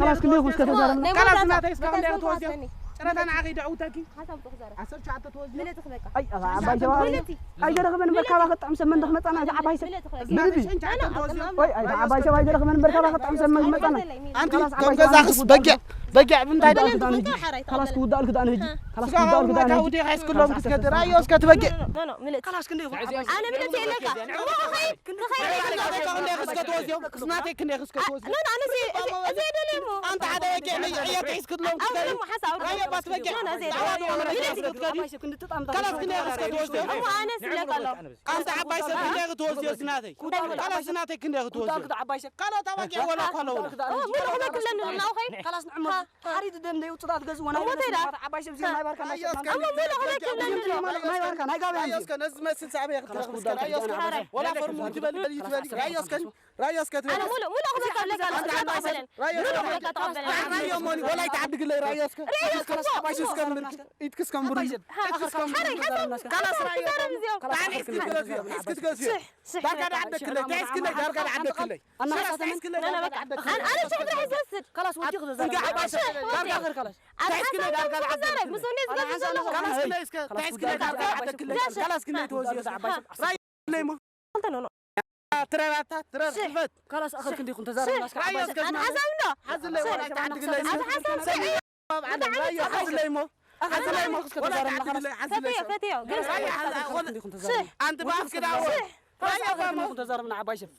ካላስ ክንደይ ይኹን እስከ ተዛረብና? ናይ ካላስ መወዳእታ ናተይ እስከ በታ ክንደይ ዝተዋስደኒ። ክትወስዲ? ጨረታ ንዓኺ ደዕውተኪ። ሓሳብ ትኽዛረብ። ዓሰርተ ትሽዓተ ተወስዲ። ምልእቲ ክበቃ። ኣይ፣ ኣባ ዓባይ ሸባብ። ምልእቲ። ኣይደረኽበን እምበር ካባኺ ጥዑም ሰብ መን ደኽመጻና፣ እዚ ዓባይ ሰብ። ምልእቲ ክበቃ። ምልእቲ። ሸንቻ ተወስዲ። ወይ፣ ኣይ፣ ዓባይ ሰብ ኣይደረኽበን እምበር ካባኺ ጥዑም ሰብ መን መጻና። ኣንቲ ከም ገዛኽስ በጊዕ፣ በጊዕ ብምንታይ ደኣ ክዳን ህጂ? ካላስ ክውዳእ ክዳን ህጂ። ካላስ ክውዳእ ክዳን ህጂ። ወዲ ሃይስኩሎም ክትከድ ራዮ እስከ ትበጊዕ። ኖ፣ ኖ፣ ምልእቲ። ካላስ ክንደይ ይኹን ዓባይ ሰብ? ኣነ ምልእቲ የለካ። እሞ ክኸይድ፣ ክኸይድ የለካ። ክንደይ ክስከ ተወስዮ? ክስናተይ ክንደይ ክስከ ተወስዮ? ኖ፣ ኖ፣ ኣነ ሲ-፣ እዚ፣ እዚ ኣይደልየ እሞ። ኣንተ ሓደ በጊዕ ነይ ዕየት ሒዝክሎም ኣውርድ ክትከዲ? እሞ ሓንሳ ኣውርድ። ራዮ ባስ በጊዕ። ኖ፣ ኖ፣ እዚ ኣይደልየ። ዳዕዋ ዶ ኣመረ ኖ፣ ኖ፣ እዚ ክትከዲ? ኣይኮነን። ካላስ ክንደይ ክስከ ተወስዮ? እሞ ኣነ ስለ ካሎ። ኣንተ ዓባይ ሰብ ክንደይ ክትወስዮ ዝናተይ? እንታይ ካላስ ዝናተይ ክንደይ ክትወስዮ? ክዳልክ ዓባይ ሰብ። ካልኦት ኣባጊዕ ወላ እኳ ኣለውና። ኦ፣ ሙሉ ክበክለኒ ናውኸይ። ካላስ ንዕሞ። ሓሪድ ደም ደይ ውጽታት ገዝዎ ናይ እሞ በለስ ተይዳ? ዓባይ ሰብ ዚኦም ናይ ባርካ ናይ ኣሞ ሙሉ ክበክለኒ። ናይ ባርካ ናይ ጋብያ። ራዮ እስከ ነዚ መስል ሳዕበ ክትረኽብ እስከ ራዮ እስከ። ወላ ፈርሙ ትበል በል ትበል። ራዮ እስከ። ራዮ እስከ ትበል። ኣነ ሙሉ፣ ሙሉ ክበካ ኣለካ። ኣንተ ዓባይ ሰብ። ራዮ ሙሉ እስከ። ክበካ ተቐበለኒ። ራዮ ሞኒ ወላ ይተዓድግለይ ራዮ እስከ። ራዮ እስከ። ኢትክስ ከም ብር። ኢትክስ ከም ብር። ሓራይ ሓሳብ። ካላስ ራዮ። ተዛረብ እዚኦም። ታን ኢስክስ ገዝዮ። ኢስክስ ገዝዮ። ስሕ፣ ስሕ። ዳርጋ ዳዓደክለይ። ታይስክለይ ዳርጋ ዳዓደክለይ። ኣናሓሳተመን። ኖ፣ ኖ፣ በቃ። ኣነ፣ ኣነ ሸጉጥ ራሒ ዝወስድ። ካላስ ወዲ ክዘዛረብ። እንጋ ዓባይ ሰብ። ዳርጋ ኣኽር ካላስ። ኣነ ሓሳብ ክዛረብ። ምስ ወንዴ ዝገዝእ ዘለኹ። ካላስ ክለይ እስከ። ታይስክለይ ዳርጋ ዳዓደክለይ። ካላስ ክንደይ ትወስዮ? ዓባይ ሰብ። ራይ ለይሞ። እንተ ኖ፣ ኖ። ትረራታ፣ ትረር ሽሕ። ሕልፈት። ካላስ ኣኽር ክንደይ ይኹን ተዛረብና እስከ ዓባይ ሰብ። ኣነ ሓሳብ እንዶ። ሓዝለይ ሽሕ። ወላይ ተዓድግለይ። ኣነ ሓሳብ እንዶ። ኣብ ዓለም ራዮ ሓዝለይ እሞ። ሓዝለይ እሞ። ወላ ተዓድግለይ፣ ሓዝለይ ፈትዮ፣ ሰብ። ፈትዮ። ግን ራዮ ሓዝ-፣ ወላ ኣንቲ ባፍ ክዳዎ። ሽሕ። ራዮ ባሞ። ተዛረብና ዓባይ ሰብ።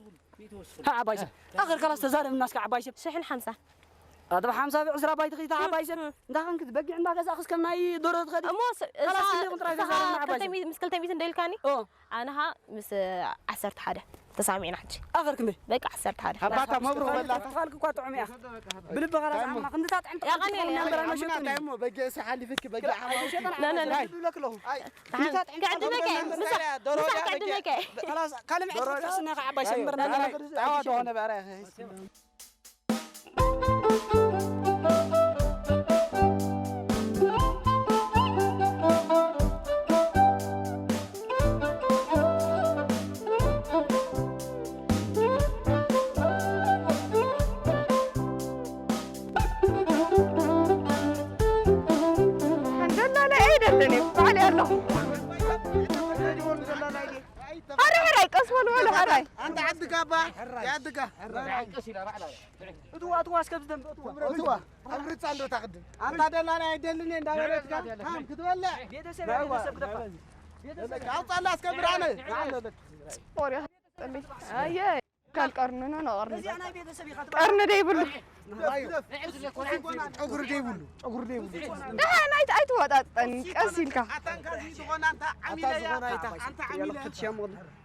ሃ፣ ዓባይ ሰብ። ኣኽር ካላስ ተዛረብና እስከ ዓባይ ሰብ። ሽሕን ሓምሳ። ኣድባ ሓምሳ ብዕስራ ባይ ትኺታ ዓባይ ሰብ። እም። እንዳ ኸንክ በጊዕ እንዳ ገዛእኽስ ከም ናይ ዶሮ ትኸዲ። እሞ ስ-፣ ካላስ እሳ-፣ ክንደይ ኹን ጥራይ እሳኻ ተዛረብና ዓባይ ክልተ ሰብ። ሚእቲ፣ ምስ ክልተ ሚእቲ እንደ ኢልካኒ? ኦ። ኣነ ኸኣ ምስ ዓሰርተ ሓደ ተሳሚዕና ሕጂ። ኣኸር ክንደይ? በቃ ዓሰርተ ሓደ። ሃባታ መብርሆ በላታ። ትኻልክ እኳ ጥዑም እያ። ብልቢ ኻላስ ዓማ ክንድታት ዕንት ያቐኒ። ነበር ኣነ ሸጥኒ። ኣምና ታይሞ በጊዕ እሳ ሓሊፍኪ በጊዕ ሓላውኪ። ና፣ ና፣ ና። ኣይ፣ ብለክ ኣለኹ። ኣይ፣ ኣይ፣ ክንድታት ዕንት ክዕድመካ እየ። ምሳሕ፣ ምሳሕ ክዕድመካ እየ። ኻላስ ካልም ዕንት ተስነ ኸዓ ዓባይ ሸምርና። ራዮ፣ ጣዋ ተኾነ በራ። ደላላይ ኣይደልን እዩ፣ ባዕለይ ኣለኹ። ሕራይ፣ ሕራይ፣ ቀስ በሉ፣ በሉ፣ ሕራይ። ኣንተ ዓዲ ጋባ፣ የዓድጋ። እትዋ፣ እትዋ፣ እስከ ብዝደንብ እትዋ። እትዋ፣ ኣብ ርጻ እንዶ ታቕድም። ኣንታ ደላላ ኣይደልን እየ እንዳበለትካ፣ ሃም ክትበልዕ። ቤተሰብ፣ ቤተሰብ ግደፋ። ቤተሰብ። ኣውጻላ እስከ ብርሃነ። ወርያ። ኣየ፣ ካል ቀርኒ ነው፣ ነው ቀርኒ። እዚኣ ናይ ቤተሰብ ኢኻ ትበሃል። ቀርኒ ደይብሉ። ራዮ። ጨጉሪ ደይብሉ። ጨጉሪ ደይብሉ። ደሓን ኣይት-፣ ኣይትወጣጠን፣ ቀስ ኢልካ። ኣታ ዝኾና ኣንታ ዓሚለ ኣታ እያ። ዝኾና ኣይታ። ኣንታ ዓሚለ። ፈትሽያ እሞ፣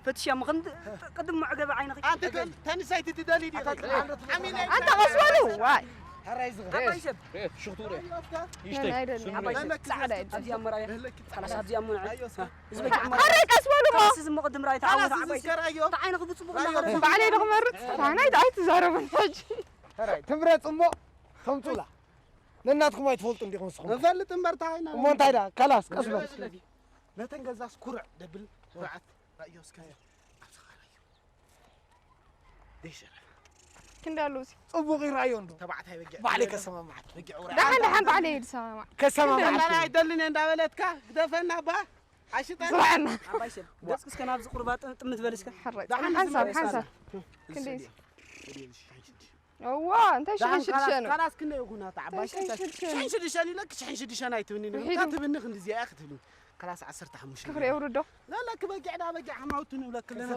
ፈትሽያ እሞ፣ ክንድ-፣ ቅድም መዕገቢ ዓይንኺ። ኣንቲ ተንሳይቲ ትደሊ ዲኺ? ኣታ ዓሚለ። ኣንታ ቀስ በሉ፣ ዋይ። ሕራይ ዝኽሪ። ዓባይ ሰብ። ሽኽቱ ርእ። ይሽተይ። ናይ ደሊ። ዓባይ ሰብ። ጻዕዳ እዩ። ኣብዚኣ እሞ ራእያ። ካላስ ኣብዚኣ እሞ ንዐ። እዚ በቃ ዓባይ። ሕራይ ቀስ በሉ እሞ። ካላስ እዚ እሞ ቅድም ራእይ ተዓወት ዓባይ ሰብ። ዝዝከር ኣዮ። እቲ ዓይንኺ ብጽቡቕ ራእዮ። እናኸደነ። ባዕለይ ዶ ክመርጽ? ኣነ ኣይት-፣ ኣይትዛረቡን ሕጂ። ሕራይ ትምረጽ እሞ ተምጹላ። ነናትኩም ኣይትፈልጡ እንዲኹም ንስኹም። ንፈልጥ እምበር እንታይ ኢና እሞ እንታይ ደኣ? ካላስ ቀስ በል። ነተን ገዛስ ኩርዕ ደብል ኩርዓት ራእዮ እስከ። ኣብዛ ራእዮ። ደይሰራ። ክንደይ ኣለዉ እዚ? ጽቡቕ ይረኣዮ እንዶ። ተባዕታይ በጊዕ። ባዕለይ ከሰማምዓት። በጊዕ ውራ። ደሓን ደሓን ባዕለይ ይሰማማዕ። ከሰማምዓት። ደላላ ኣይደልን እየ እንዳበለትካ ግደፈና እባ። ኣሽጠና። ስራሕና። ዓባይ ሰብ። ገጽኪ እስከ ናብዚ ቁርባ ጥ-፣ ጥምት በል እስከ። ሕራይ። ደሓን ሓንሳብ፣ ዝመለስ ሓንሳብ። ኣላ። ክንደይ? እዋ፣ እንታይ ደሓን ሽሕን ሽድሽተ ካላስ፣ ነው? ካላስ ክንደይ ይኹን ኣታ ዓባይ እንታይ ሽሕን ሽድሽተ? ሽሕን ሽድሽተ ኢለኪ፣ ሽሕን ሽድሽተ ኣይትብኒ። ውሒዱ። እንታይ ትብኒ ክንዲ እዚኣ ክትብኒ? ክላስ ዓሰርተ ሓሙሽተ ክፍሪ የውርዶ። ላላ ክበጊዕና በጊዕ ሓማውቱ ንብለክ ኣለና።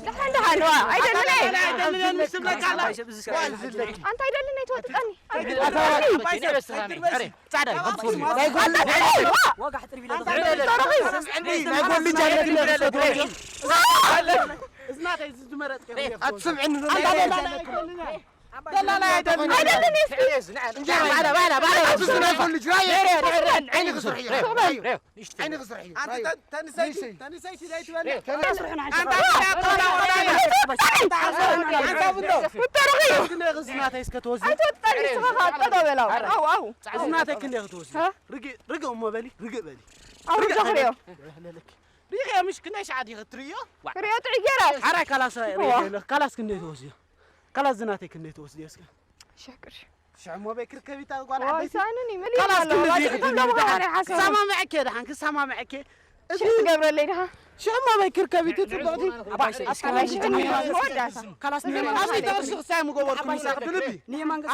ደሓን ደሓን ዋ ኣይደልን እየ። ኣይደልን እየ ምስ ትብለካ ኣላ። ኣንተ ኣይደልን እየ ትወጥጠኒ። ጻዕዳ ዋጋ ሕጥር ቢለ ናይ ጎል ልጅ ኣለክ። ተረኺቡ። እዚ ናተይ እዚ ዝመረጥከ ኣትስምዕኒ ደላላ ኣይደልን። ኣይደልን እየ እስኪ። ባላ ባላ ባላ ኣትስምዕኒ ናይ ጎል ልጅ ራየ ዓይኒ ክስርሕ እዩ። ዓይኒ ክስርሕ እዩ። ኣንተ ተንሰይቲ ተንሰይቲ ዘይትበልዕ ተረኺቡ። ናተይ እስከ ተወዚ ኣይትወጥጠኒ ንስኻ ኸዓ ጠጠው በል ኣብኡ ኣብኡ ኣብኡ። እዚ ናተይ ክንደይ ክትወስድ ሀ? ርግእ ርግእ እሞ በሊ ርግእ በሊ ኣብኡ ዶ ክሪኦ። ርግእ ምሽ ክንደይ ሻዓ ዲኸ ትርእዮ ክሪኦ ጥዕይ ገይረ። ሓራይ ካላስ ርኢለክ ካላስ ክንደይ ትወስድዮ? ካላስ ዝናተይ ክንደይ ትወስድዮ እስከ? ሸቅር ሽዕ እሞ በይ ክርከቢታ ጓል ዋይ ዓበይቲ ሳይኑኒ መሊእ ካላስ ኣሎ ክንዲ ዋላ ዲኺ ተብሎ ትብሊ ምዃነ ደሓን ሓሰብ ክሰማምዐኪ ደሓን ክሰማምዐኪ እዚ ሽሕ ትገብረለይ ድኻ ሽዕ እሞ በይ ክርከቢቲ ጽቡቕቲ ኣባይ ሽሕኒ መወዳእታ ካላስ ንየማን ኣብዚ ተቕርሺ ክሳይ ምገበርኩ ምሳኽ ብልቢ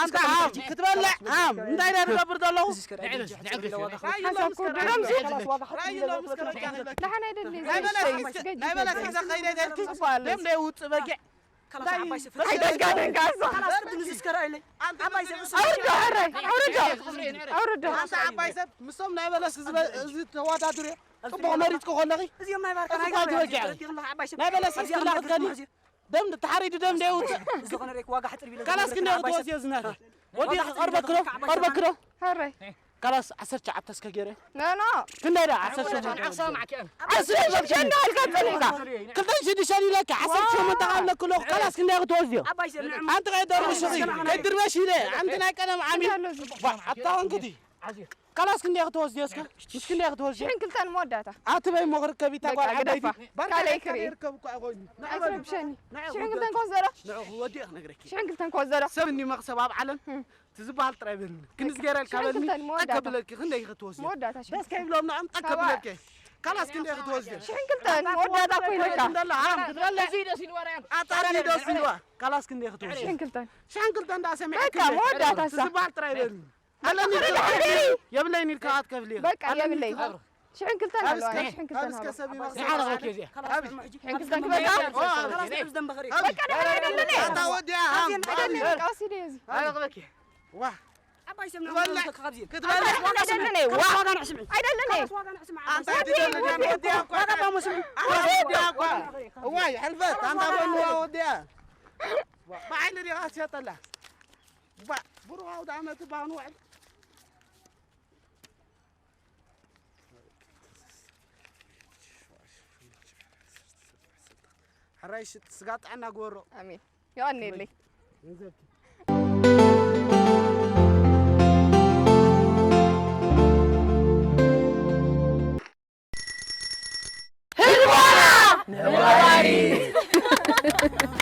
ኣንታ ሃም ክትበልዕ ሃም እንታይ ዳ ትገብር ዘለኹ ሓሳብ ክወደሎም ዚ ደሓን ኣይደሊ ናይ በለስ ሒዘ ከይደ ደልኪ ደም ደይ ውፅእ በጊዕ ኣይደጋደንካ እዛ ኣውርዶ ሕራይ ኣውርዶ ኣውርዶ ኣንታ ዓባይ ሰብ ምስቶም ናይ በለስ ህዝበ እዚ ተወዳድርዮ ጽቡቕ መሪጽ ከኾለኺ እዚኦም ናይ ባርካ እዚ ኳ ዝበጊዕ ናይ በለስ ሒዝክላ ክትከዲ ደም ተሓሪዱ ደም ደይ ውፅእ ዝኾነ ሬክ ዋጋ ሕጥር ቢለ ካላስ ክንደይ ክትወስድዮ ዝናተ ወዲ ቀርበክሎ ቀርበክሎ ሕራይ ካላስ ዓሰርተ ሸዓተ እስከ ገይረ ኖኖ ክንደይ ዳ ዓሰርተ ሸሞንተ ዓሰርተ ሸሞንተ እንዳልካ ጸኒሕካ ክልተን ሽዱሽተን ኢለካ ዓሰርተ ሸሞንተ ካብ ለክሎ ካላስ ክንደይ ክትወስድዮ ዓባይ ሰብ ንዕም ኣንቲ ቀይ ደርብሽ ኺ ከይድርበሽ ኢለ ኣንቲ ናይ ቀለም ዓሚል ኣሎ እዚ ኣታወንክቲ ካላስ ክንደይ ክትወስድዮ እስከ ምስ ክንደይ ክትወስድዮ ሽሕን ክልተን መወዳእታ ኣቲ በይ ሞ ክርከብ ይታ ጓል በቃ ዓበይቲ ግደፋ። ካልኣይ ክርኢ። ይርከብ እኮ ኣይኮይኑ ኣይትረብሸኒ ሽሕን ክልተን ክወስዶ ዶ ንዕኹ ወዲእ ክነግረኪ ሽሕን ክልተን ክወስዶ ዶ ሰብ እኒ መኽሰብ ኣብ ዓለም ትዝበሃል ጥራይ በልኒ ክንዚ ገይረ ኢልካ ሽሕን በልኒ ክልተን መወዳእታ። ጠከብለኪ ክንደይ ክትወስዲ መወዳእታ ሽሕን ደስ ከይብሎም ንዕም ጠከብለኪ ካላስ ክንደይ ክትወስዲ ሽሕን ክልተን መወዳእታ ኮይነካ እንደላ ሃም ክትበለ ኣጣሪ ደስ ኢልዋ ካላስ ክንደይ ክትወስዲ ሽሕን ክልተን ሽሕን ክልተን እንዳ ሰሚዐ በቃ መወዳእታ እሳ ትዝበሃል ጥራይ በልኒ ኣለኒ የብለይን ኢልካ ክትከፍሊ በቃ የብለይ ሽሕን ክልተን ኣለዋ ሽሕን ክልተን እስከ ሃባ ሰብ ይመኽሰብ ሽሕን ክልተን ክበካ በቃ ደህና ኣይደለኒ ኣታ ወዲያ ሃም ኣይደለኒ በቃ ወሲደ እዚ ዋ ዓባይ ሰብ ትበልዕ ንዕም ካብዚ ክትበልዕ ኣይደለኒ ዋ ዋጋ ንዕስም ኣይደለኒ ዋጋ ንዕስም ኣንታ ኣይትደለኒ ወዲያ እኳ ወዲያ እኳ እዋ ይሕልፈት ኣንታ በንዋ ወዲያ ብዓይኒ ዲኻ ትሸጠላ ብሩኽ ኣውደ ዓመት ባኑ ውዕል ሕራይ ሽጥ ስጋ ጥዕና ግበሮ ኣሜን የቐንየለይ ገንዘብኪ